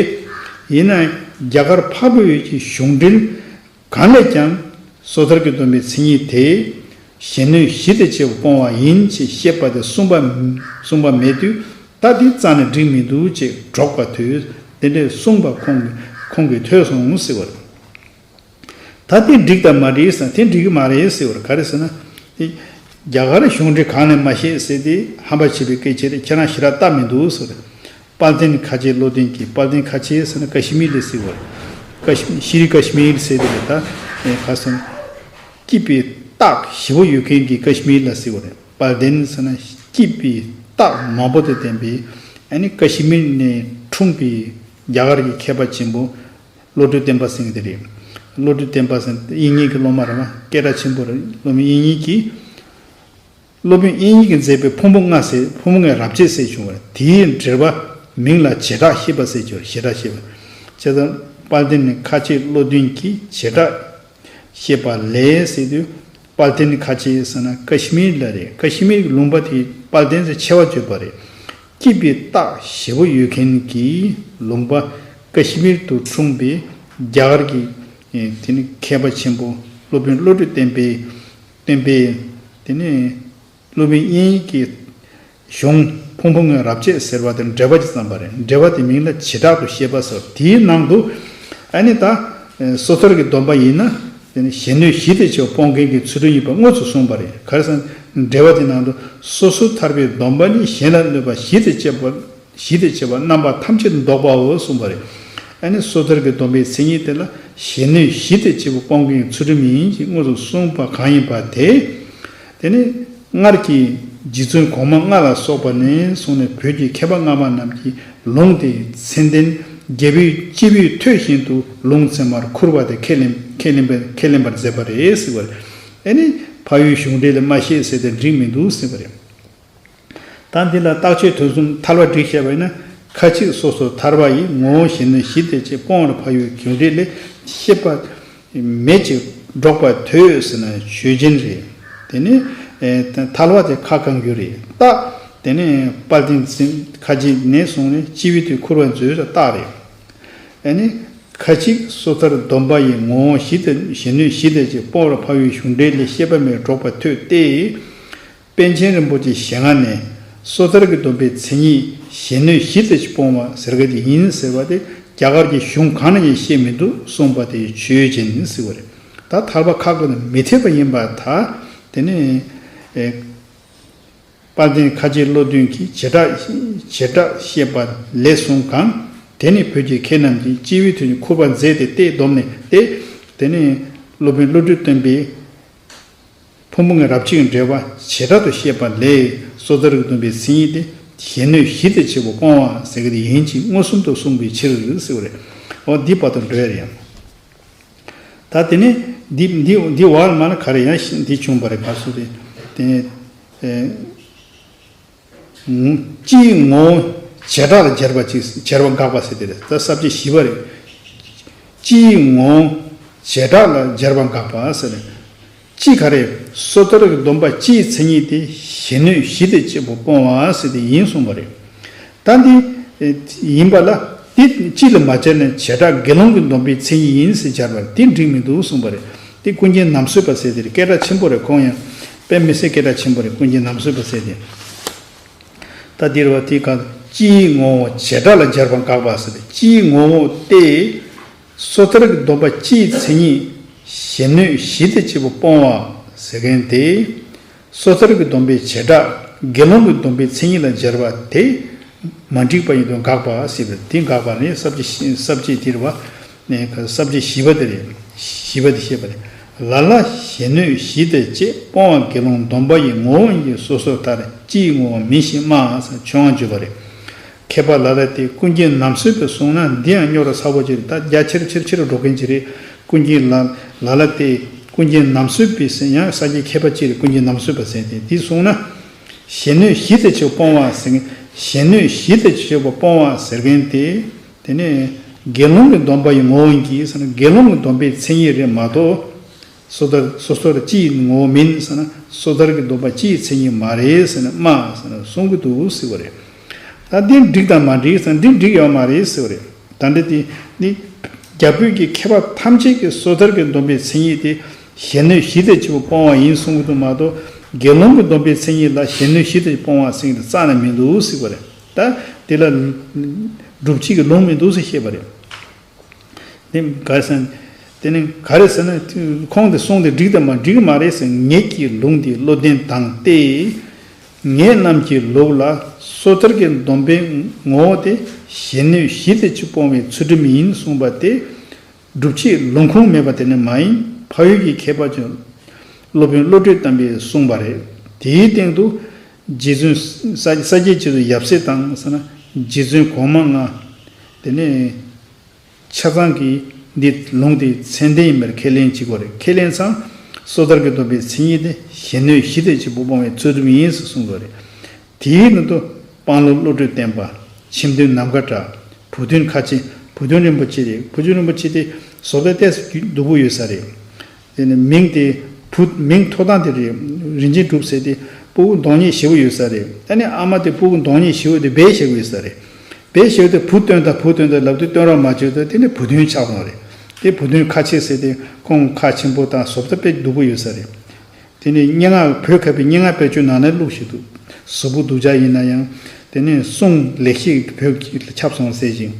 ཡིན་ན་རྒྱ་གར་འཕགས་པའི་ཡུལ་གྱི་གཞུང་འགྲེལ་གང་ལས་ཀྱང་སོ་ཐར་གྱི་སྡོམ་པའི་མཚན་ཉིད་དེ་གཞན་གནོད་གཞི་དང་བཅས་པ་སྤོང་བ་ཡིན་ཅེས་བཤད་པ་དེ་གསུངས་པ་གསུངས་པ་མེད་དུས། ད་དེ་རྩ་ནས་འགྲིག་མི་འདུག་ཅེས་སྒྲོག་པ་ཐོས། དེ་འདྲས་གསུངས་པ་ཁོང་ཁོང་གིས་ཐོས་སོང་ཟེར་བ་རེད། ད་དེ་འགྲིག་དང་མ་འགྲིག་ཟེར་ན་དེ་འགྲིག་གི་མ་རེད་ཟེར་བ་རེད། ག་རེ་ཟེར་ན། དེ་རྒྱ་གར་གཞུང་འགྲེལ་གང་ནས་མ་བཤད་ཟེར་དེ་ཧམ་པ་བྱེད་པའི་སྐད་ཆ་རེད། ཁྱེད་རང་ཞེ་དྲག་ལྟ་མི་འདུག་ཟེར་བ་རེད། དཔལ་ལྡན་ཁ་ཆེ་བློ་ལྡན་གྱིས། དཔལ་ལྡན་ཁ་ཆེ་ཟེར་ན་ཀ་ཤི་མིར་ལ་ཟེར་བ་རེད། ཀ་ཤི་ཤི་རི་ཀ་ཤི་མིར་ཟེར་དེ་རེད། ད་ཨེ་ག་ཟེར་ན། སྐྱིད་པའི་རྟགས་ཞེ་པོ་ཡོད་མཁན་གྱི་ཀ་ཤི་མིར་ལ་ཟེར་བ་རེད། དཔལ་ལྡན་ཟེར་ན་སྐྱིད་པའི་རྟགས་མང་པོ་དང་ལྡན་པའི་ཨ་ནི་ཀ་ཤི་མིར་ནས་འཁྲུངས་པའི་རྒྱ་གར་གྱི་མཁས་པ་ཆེན་པོ། བློ་གྲོས་བསྟན་པ་ཟེར་མཁན་དེ་རེད། བློ་གྲོས་བསྟན་པ་ཟེར་དབྱིག་གཉེན་གྱི་སློབ་མ་རེད་བ། སྐད་གྲགས་ཆེན་པོ་རེད། སློབ་མ་དབྱིག་གཉེན་གྱིས། སློབ་དཔོན་དབྱིག་གཉེན་གྱིས་མཛད་པའི་ཕུང་པོ་ལྔ་ཟེར། ཕུང་པོ་ལྔའི་རབ་བྱེད་ཟེར་བྱུང་བ་རེད། དེའི་འགྲེལ་པ་མིང་ལ་བྱེ་བྲག་བཤད་པ་ཟེར་གྱི་རེད། བྱེ་བྲག་བཤད་པ། བྱས་ཙང་དཔལ་ལྡན་ནི་ཁ་ཆེ་བློ་ལྡན་གྱིས་བྱེ་བྲག་བཤད་པ་ལས་ཟེར་དུས། དཔལ་ལྡན་ནི་ཁ་ཆེ་ཟེར་ན་ཀ་ཤི་མིར་ལ་རེད། ཀ་ཤི་མིར་གྱི་ལུང་པ་དེ་དཔལ་ལྡན་ཟེར་ཆེ་བ་བརྗོད་པ་རེད། སྐྱིད་པའི་རྟགས་ཞེ་པོ་ཡོད་མཁན་གྱི་ལུང་པ་ཀ་ཤི་མིར་དུ་འཁྲུངས་པའི་རྒྱ་གར་གྱི་ཨེ་དེ་ནི་མཁས་པ་ཆེན་པོ་སློབ་དཔོན་བློ་གྲོས་བསྟན་པའི་བསྟན་པའི་དེ་ནི་སློབ་དཔོན་དབྱིག་གཉེན་གྱི་གཞུང་ཕུང་པོ་ལྔའི་རབ་བྱེད་ཟེར་བ་དེ་འགྲེལ་པ་ཅིག་བརྩམས་པ་རེད། འགྲེལ་པ་དེ་མིང་ལ་བྱེ་བྲག་ཏུ་བཤད་པ་ཟེར། དེའི་ནང་དུ་ཨ་ནི་ད་སོ་ཐར་གྱི་སྡོམ་པ་ཡིན་ན། དེ་ནི་གཞན་གནོད་གཞི་དང་བཅས་པ་སྤོང་མཁན་གྱི་ཚུལ་ཁྲིམས་ཡིན་པ་དངོས་སུ་གསུངས་པ་རེད། ག་རེ་ཟེར་ན་འགྲེལ་པ་དེ་ནང་དུ་སོ་སོ་ཐར་པའི་སྡོམ་པ་ནི་གཞན་ལ་གནོད་པ་གཞི་དང་བཅས་པ་གཞི་དང་བཅས་པ་རྣམ་པ་ཐམས་ཅད་བཟློག་པའོ་གསུངས་པ་རེད། ཨ་ནི་སོ་ཐར་གྱི་སྡོམ་པའི་མཚན་ཉིད་དེ་ལ་གཞན་གནོད་གཞི་དང་བཅས་པ་སྤོང་མཁན་གྱི་ཚུལ་ཁྲིམས་ཡིན་ཞེས་དངོས་སུ་གསུངས་པ་གང་ཡིན་པ་དེ། དེ་ནི་སྔར་གྱི་རྗེ་བཙུན་གོང་མ་ལྔ་ལ་སོགས་པ་ནས་བཟུང་ནས་བོད་ཀྱི་མཁས་པ་སྔ་མ་རྣམས་ཀྱིས་ལུང་དེའི་མཚན་ལྡན་རྒྱལ་པོའི་སྤྱི་བོས་ཐོས་བཞིན་དུ་ལུང་ཚད་མར་ཁུར་བ་དེ་ཁས་ལེན་ཁས་ལེན་པ་ཁས་ལེན་པར་མཛད་པ་རེད་ཟེར་བ་རེད། ཨ་ནི་འཕགས་ཡུལ་གཞུང་འགྲེལ་ལས་མ་བཤད་ཟེར་ཏེ་འགྲིག་མི་འདུག་ཟེར་བ་རེད། ད་འདི་ལ་རྟགས་ཆོས་དོན་གསུམ་ཐལ་བ་བསྒྲིགས་བཤད་པ་ཡིན་ན། ཁ་ཅིག་སོ་སོ་ཐར་པ་ཡི་ངོ་བོ་གཞན་གནོད་གཞི་དང་བཅས་པ་སྤོང་བར་འཕགས་ཡུལ་གཞུང་འགྲེལ་ལས་བཤད་པ་མེད་ཅེས་སྒྲོག་པ་ཐོས་ཟེར་ན་ཆོས་ཅན་རེད། དེ་ནི་ཨེ་ཐལ་བ་དེ་ཁ་བསྐང་རྒྱུ་རེད། རྟགས་དེ་ནི་དཔལ་ལྡན་ཁ་ཅིག་ནས་བཟུང་ནས་སྤྱི་བོས་དེ་ཁུར་བ་མཛོད་ལ་རྟགས་རེད། ཨ་ནི་ཁ་ཅིག་སོ་ཐར་སྡོམ་པ་ཡི་ངོ་བོ་གཞི་དང་གཞན་གནོད་གཞི་དང་བཅས་པ་སྤོང་བར་འཕགས་ཡུལ་གཞུང་འགྲེལ་ལས་བཤད་པ་མེད་སྒྲོག་པ་ཐོས་ཏེ། པཎ་ཆེན་རིན་པོ་ཆེའི་ཞལ་སྔ་ནས་སོ་ཐར་གྱི་སྡོམ་པའི་མཚན་ཉིད་གཞན་གནོད་གཞི་དང་བཅས་སྤོང་བ་ཟེར་གྱི་དེ་ཡིན་ཟེར་བ་དེ་རྒྱ་གར་གྱི་གཞུང་གང་ནས་ཀྱང་བཤད་མི་འདུག་གསུངས་པ་དེ་ཆོས་ཅན་ཟེར་བ་རེད། ད་ཐལ་བ་ཁ་བསྐོར་ནས་མི་འཐད་པ་ཡིན་པར་ཐལ། དེ་ནས་ཨེ། དཔལ་ལྡན་ཁ་ཆེ་བློ་ལྡན་གྱིས་བྱེ་བྲག་བྱེ་བྲག་བཤད་པ་ལས་གསུངས་གང་། དེ་ནི་བོད་ཀྱི་མཁས་རྣམས་ཀྱིས་སྤྱི་བོའི་དོན་ཁུར་བ་མཛད་དེ་སྟེ་བསྡོམས་ནས་ཏེ། དེ་ནི་སློབ་དཔོན་བློ་གྲོས་བསྟན་པའི་ཕུང་པོ་ལྔའི་རབ་བྱེད་ཀྱི་འགྲེལ་པ་བྱེ་བྲག་ཏུ་བཤད་པ་ལས་སོ་ཐར་གྱི་སྡོམ་པའི་མཚན་ཉིད་དེ་གཞན་གནོད་གཞི་དང་བཅས་པ་སྤོང་བ་ཟེར་གྱི་དེ་ཡིན་ཅེས་མངོན་སུམ་དུ་གསུངས་པའི་ཕྱིར་ཟེར་བ་རེད། འོ་འདི་བར་དུ་འགྲོ་ཡ་རེད་ཡང་། ད་དེ་ནི་ འདི་འདི་འདི་བར་མ་ན་ག་རེ་ཡང་འདི་བྱུང་བ་རེད། ག་སུ་རེད་དེ། སྤྱིའི་ངོ་བོ་བྱེ་བྲག་ལ་སྦྱར་བ་ཅིག་སྦྱར་བ་དགག་པ་ཟེར་དེ་རེད། ད་ས་བཅད་བཞི་པ་རེད། སྤྱིའི་ངོ་བོ་བྱེ་བྲག་ལ་སྦྱར་བ་དགག་པ་ཟེར་རེད། སྤྱི་ག་རེ། སོ་ཐར་གྱི་སྡོམ་པ་སྤྱིའི་མཚན་ཉིད་དེ་གཞན་སྣོད་བཞི་དང་བཅས་པ་སྤོང་བ་ཟེར་དེ་ཡིན་གསུངས་པ་རེད། ད་འདི་ཡིན་པ་ལ་དེ་སྤྱི་ལ་མ་སྦྱར་ནས་བྱེ་བྲག་དགེ་སློང་གི་སྡོམ་པའི་མཚན་ཉིད་ཡིན་ཟེར་སྦྱར་བ་དེ་འགྲིག་མི་འདུག་གསུངས་པ་རེད། དེ་ཀུན་མཁྱེན་ནམ་གསོས་པ་ཟེར་དེ་རེད། སྐད་གྲགས་ཆེན་པོ་རེད། ཁོང་ཡང་དཔེ་མི་སྲིད་སྐད་གྲགས་ཆེན་པོ་རེད། ཀུན་མཁྱེན་ནམ་གསོས་པ་ཟེར་དེ། ད་འདིར་བ་དེ་ག་སྤྱིའི་ངོ་བོ་བྱེ་བྲག་ལ་སྦྱར་བ་དགག་པ་ཟེར་བའི་སྤྱིའི་ངོ་བོ་སྟེ། སོ་ཐར་གྱི་སྡོམ་པ་སྤྱིའི་མཚན་ཉིད་གཞན་སྣོད་བཞི་དང་བཅས་པ་སྤོང་བ་ཟེར་མཁན་དེ། སོ་ཐར་གྱི་སྡོམ་པའི་བྱེ་བྲག་དགེ་སློང་གི་སྡོམ་པའི་མཚན་ཉིད་ལ་སྦྱར་བ་དེ་མ་འགྲིག་པ་ཡིན་དུས་དགག་པ་ཟེར་བའི་དེ་དགག་པ་ནི་ས་བཅད་ས་བཅད་དེར་བ། ནས་ས་བཅད་བཞི་པ་དེ་རེད། བཞི་པ་དེ་བཤད་པ་རེད། ལ་ལ་གཞན་སྣོད་བཞི་དང་བཅས་སྤོང་བ་དགེ་སློང་སྡོམ་པ་ཡི་ངོ་བོ་ཉིད་ཀྱི་སོ་སོར་ཐར་སྤྱིའི་ངོ་བོ་མིན་ཞེས་སྨྲ་ཟེར་ཆོས་དབྱིངས་བརྗོད་པ་རེད། མཁས་པ་ལ་ལ་སྟེ་ཀུན་མཁྱེན་ནམ་གསོས་པའི་གསུང་ན་འདི་ཡང་རྙོག་དྲ་ཚ་པོ་ཅིག་རེད། ད་རྒྱ་ཆེར་ཆེར་ཆེར་འགྲོ་མཁན་ཅིག་རེད། ཀུན་མཁྱེན་ལ་ལ་ལ་སྟེ་ཀུན་མཁྱེན་ནམ་གསོས་པའི་ཟེར་ཡང་ས་སྐྱའི་མཁས་པ་ཅིག་རེད། ཀུན་མཁྱེན་ནམ་གསོས་པ་ཟེར་ཏེ་འདི་གསུང་ན། གཞན་སྣོད་བཞི་དང་བཅས་པ་སྤོང་བ་ཟེར་མཁན་གཞན་སྣོད་བཞི་དང་བཅས་པ་སྤོང་བ་ཟེར་མཁན་དེ། དེ་ནས་དགེ་སློང་གི་སྡོམ་པ་ཡི་ངོ་བོ་ཡིན་གྱི་ཟེར་ན་དགེ་སློང་གི་སྡོམ་པའི་མཚན་ཉིད་རེད་མ་གཏོགས། སོ་ཐར་སོ་སོར་སྤྱིའི་ངོ་བོ་མིན་ཟེར་ན་སོ་ཐར་གྱི་སྡོམ་པ་སྤྱིའི་མཚན་ཉིད་མ་རེད་ཟེར་ན་སྨྲ་ཟེར་ན་གསུང་གི་འདུག་ཟེར་བ་རེད། ད་འདི་འགྲིག་དང་མ་འགྲིག་ཟེར་ན་འདི་འགྲིག་ཡོད་མ་རེད་ཟེར་བ་རེད། ད་འདི་དེ་ནི་རྒྱ་བོད་ཀྱི་མཁས་པ་ཐམས་ཅད་ཀྱིས་སོ་ཐར་གྱི་སྡོམ་པའི་མཚན་ཉིད་དེ་གཞན་སྣོད་བཞི་དང་བཅས་པ་སྤོང་བ་ཡིན་གསུང་གི་འདུག་མ་གཏོགས་དགེ་སློང་གི་སྡོམ་པའི་མཚན་ཉིད་ལ་གཞན་སྣོད་བཞི་དང་སྤོང་བ་ཟེར་གྱི་འདུག་རྩ་ནས་མི་འདུག་ཟེར་བ་རེད། ད་དེ་ལ་སྒྲུབ་བྱེད་ཀྱི་ལུང་མི་འདུག་ཟེར་བཤད་པ་རེད། དེ་ག་རེ་ཟེར་ན། དེ་ནི་ག་རེ་ཟེར་ན་ཁོང་དེ་གསུང་དེ་འགྲིག་དང་མ་འགྲིག་གི་མ་རེད་ཟེར། ངེད་ཀྱི་ལུང་དེ་བློ་ལྡན་དང་སྟེ། ངེད་རྣམས་ཀྱི་ལུགས་ལ་སོ་ཐར་གྱི་སྡོམ་པའི་ངོ་བོ་དེ་གཞན་སྣོད་བཞི་དང་བཅས་པ་སྤོང་བའི་ཚུལ་ཁྲིམས་ཡིན་གསུངས་པ་དེ། སྒྲུབ་བྱེད་ལུང་ཁུངས་མེད་པ་དེ་ནི་མ་ཡིན། འཕགས་ཡུལ་གྱི་མཁས་པ་ཅིག་སློབ་དཔོན་བློ་གྲོས་བརྟན་པས་གསུངས་པ་རེད། དེའི་སྟེང་དུ་རྗེ་བཙུན་ས་ས་སྐྱའི་རྗེ་བཙུན་ཡབ་སྲས་དང་ཟེར་ན་རྗེ་བཙུན་གོང་མ་ལྔ། དེ་ནས་ཆ་ཚང་གིས་འདི་ལུང་དེ་མཚན་ལྡན་ཡིན་པར་ཁས་ལེན་བྱེད་དགོས་རེད། ཁས་ལེན་ཙང་སོ་ཐར་གྱི་སྡོམ་པའི་མཚན་ཉིད་དེ་གཞན་སྣོད་བཞི་དང་བཅས་པ་སྤོང་བའི་ཚུལ་ཁྲིམས་ཡིན་ཟེར་གསུངས་དགོས་རེད། དེའི་ནང་དུ་དཔང་ལུང་བློ་གྲོས་བརྟན་པ། མཆིམས་འདོན་ནམ་མཁའ་གྲགས། བུ་སྟོན་ཁ་ཆེ། བུ་སྟོན་རིན་པོ་ཆེ་རེད། བུ་སྟོན་རིན་པོ་ཆེ་དེ་བཟོ་ལྟ་ཏོག་ཙམ་སྡུག་པོ་ཡོད་ས་རེད། དེ་ནི་མིང་དེ་བུ་མིང་ཐོགས་སྟངས་དེ་རེད། རིན་ཆེན་གྲུབ་ཟེར་ཏེ་སྤུ་གུ་གདོང་ཉེས་ཞེ་པོ་ཡོད་ས་རེད། ཨ་ནི་ཨ་མ་དེ་སྤུ་གུ་གདོང་ཉེས་ཞེ་པོ་དེ་སྦས་བཞག་གི་ཡོད་ས་རེད། སྦས་བཞག་དེ་བུ་སྟོན་དང་བུ་སྟོན་དང་ལབ་དུས་སྟོན་རོགས་མ་བྱས་དུས་དེ་ནི་བུ་སྟོན་ཆགས་སོང་རེད། དེ་བུ་སྟོན་ཁ་ཆེ་ཟེར་ཏེ་ཁོང་ཁ་ཆེན་པོ་དང་བཟོ་ལྟ་དཔེ་སྡུག་པོ་ཡོད་ས་རེད། དེ་ནས་སྙན་ངག་བོད་ཁ་པའི་སྙན་ངག་དཔེ་ཆོས་ནང་ནས་བླུགས་བཞག་འདུག་གཟུགས་པོ་སྡུག་ཅག་ཡིན་ན་ཡང་། དེ་ནས་གསུང་ལེགས་བཤད་བོད་ཀྱི་ཁྱབ་སོང་ཟེར་ཞིང་།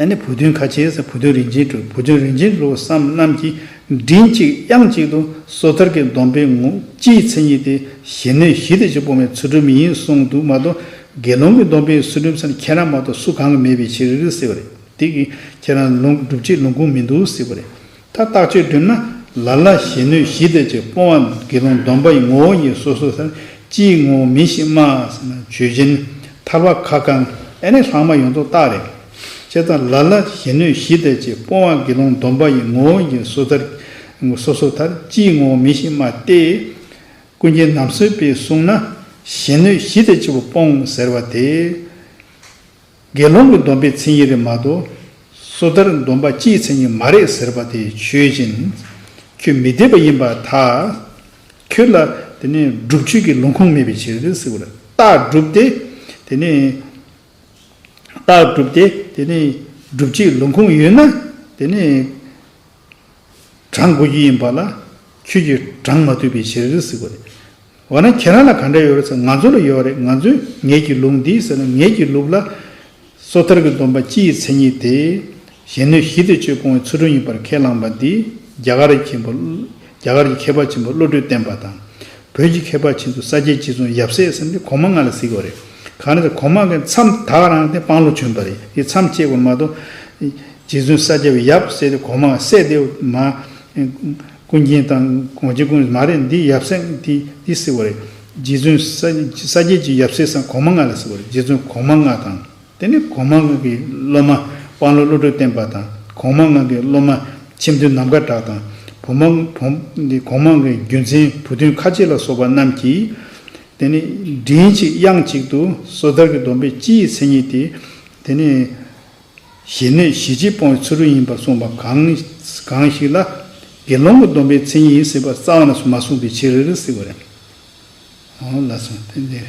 ཨ་ནི་བུ་སྟོན་ཁ་ཆེ་ཟེར། བུ་སྟོན་རིན་ཆེན་གྲུབ། བུ་སྟོན་རིན་ཆེན་གྲུབ་བསམ་རྣམས་ཀྱིས་མགྲིན་གཅིག་དབྱངས་གཅིག་ཏུ་སོ་ཐར་གྱི་སྡོམ་པའི་ངོ་སྤྱིའི་མཚན་ཉིད་དེ་གཞན་སྣོད་བཞི་དང་བཅས་པ་སྤོང་བའི་ཚུལ་ཁྲིམས་ཡིན་གསུངས་འདུག་མ་གཏོགས་དགེ་སློང་གི་སྡོམ་པའི་ཚུལ་ཁྲིམས་ཟེར་ན་ཁྱེད་རང་མ་གཏོགས་སུ་གང་གི་མེད་པའི་ཕྱིར་ཟེར་བ་རེད། དེ་གིས་ཁྱེད་རང་ལུང་སྒྲུབ་བྱེད་ལུང་ཁུངས་མི་འདུག་ཟེར་བ་རེད། ད་རྟགས་ཆོས་བསྒྲུབས་ན་ལ་ལ་གཞན་སྣོད་བཞི་དང་བཅས་པ་སྤོང་བ་དགེ་སློང་སྡོམ་པ་ཡི་ངོ་བོ་ཉིད་སོ་སོར་ཐར་སྤྱིའི་ངོ་བོ་མིན་ཞེས་སྨྲ་ཟེར་ན་ཆོས་ཅན། ཐར་པ་ཁ་བསྐང་། ཨ་ནི་ལྷག་མ་ཡོངས་རྫོགས་རྟགས་རེད། བྱས་ཙང་ལ་ལ་གཞན་སྣོད་བཞི་དང་བཅས་པ་སྤོང་བ་དགེ་སློང་སྡོམ་པ་ཡི་ངོ་བོ་ཉིད་སོ་ཐར་སོ་སོར་ཐར་སྤྱིའི་ངོ་བོ་མིན་ཞེས་སྨྲ་སྟེ། ཀུན་མཁྱེན་ནམ་གསོས་པའི་གསུང་ན་གཞན་སྣོད་བཞི་དང་བཅས་པ་སྤོང་ཟེར་བ་དེ། དགེ་སློང་གི་སྡོམ་པའི་མཚན་ཉིད་རེད་མ་གཏོགས། སོ་ཐར་སྡོམ་པ་སྤྱིའི་མཚན་ཉིད་མ་རེད་ཟེར་བ་དེ་ཆོས་ཅན། ཁྱོད་མི་འཐད་པ་ཡིན་པར་ཐལ། ཁྱོད་ལ་དེ་ནི་སྒྲུབ་བྱེད་ཀྱི་ལུང་ཁུངས་མེད་པའི་ཕྱིར་ཟེར་བ་རེད། རྟགས་སྒྲུབ་སྟེ། དེ་ནི་རྟགས་སྒྲུབ་སྟེ་དེ་ནི་སྒྲུབ་བྱེད་ལུང་ཁུངས་ཡོད་ན་དེ་ནི། དྲང་དགོས་ཀྱི་ཡིན་པ་ལ་ཁྱོད་ཀྱིས་དྲང་མ་ཐུབ་པའི་ཕྱིར་ཟེར་དགོས་རེད། འོ་ན་ཁྱེད་རང་ལ་ག་འདྲ་ཡོད་རེད་ཟེར། ང་ཚོ་ལ་ཡོད་རེད། ང་ཚོས་ངེད་ཀྱི་ལུང་འདི་ཟེར་ན་ངེད་ཀྱི་ལུགས་ལ་སོ་ཐར་གྱི་སྡོམ་པ་སྤྱིའི་མཚན་ཉིད་དེ་གཞན་སྣོད་བཞི་དང་བཅས་པ་སྤོང་བའི་ཚུལ་ཁྲིམས་ཡིན་པར་ཁས་བླངས་པ་འདི་རྒྱ་གར་གྱི་མཁས་པ་རྒྱ་གར་གྱི་མཁས་པ་ཆེན་པོ་བློ་གྲོས་བརྟན་པ་དང་། བོད་ཀྱི་མཁས་པ་ཆེན་པོ་ས་སྐྱའི་རྗེ་བཙུན་ཡབ་སྲས་ཟེར་འདི་གོང་མ་ལྔ་ལ་ཟེར་གྱི་ཡོད་རེད། གང་ལ་ཟེར་གོང་མ་ལྔའི་མཚམས་ད་ག་རང་དེ་དཔང་ལོ་བྱོན་པ་རེད། དེ་མཚམས་བཅད་དགོས་མ་གཏོགས། རྗེ་བཙུན་ས་སྐྱ་པའི་ཡབ་ཟེར་ཏེ་གོང་མ་སྲས་དེ་མ། ཀུན་མཁྱེན་དང་གོང་ཆེན་ཀུན་མ་རེད། འདི་ཡབ་སྲས་འདི་འདི་ཟེར་བ་རེད། རྗེ་བཙུན་ས་ས་སྐྱའི་ཡབ་སྲས་སམ་གོང་མ་ལྔ་ལ་ཟེར་བ་རེད། རྗེ་བཙུན་གོང་མ་ལྔ་དང་། དེ་ནས་གོང་མ་ལྔ་གི་སློབ་མ་དཔང་ལོ་བློ་གྲོས་བརྟན་པ་དང་། གོང་མ་ལྔ་གི་སློབ་མ་མཆིམས་འདོན་ནམ་མཁའ་གྲགས་དང་ བུམ་འདི་གོང་མ་གི་རྒྱུ་མཚན་བུ་སྟོན་ཁ་ཆེ་ལ་སོགས་པ་རྣམས་ཀྱིས། དེ་ནི་མགྲིན་གཅིག་དབྱངས་གཅིག་ཏུ་སོ་ཐར་གྱི་སྡོམ་པའི་སྤྱི་ཡི་མཚན་ཉིད་དེ། དེ་ནི། ཞི་གནས་ཞི་བྱེད་སྤོང་བའི་ཚུལ་ཁྲིམས་ཡིན་པར་གསུངས་པ་གང་གང་ཞིག་ལ། དགེ་སློང་གི་སྡོམ་པའི་མཚན་ཉིད་ཡིན་ཟེར་བ་རྩ་བ་ནས་མ་གསུངས་པའི་ཕྱིར་ཟེར་བ་རེད། འོ་ལགས་སོ། དེ་འདི་རེད།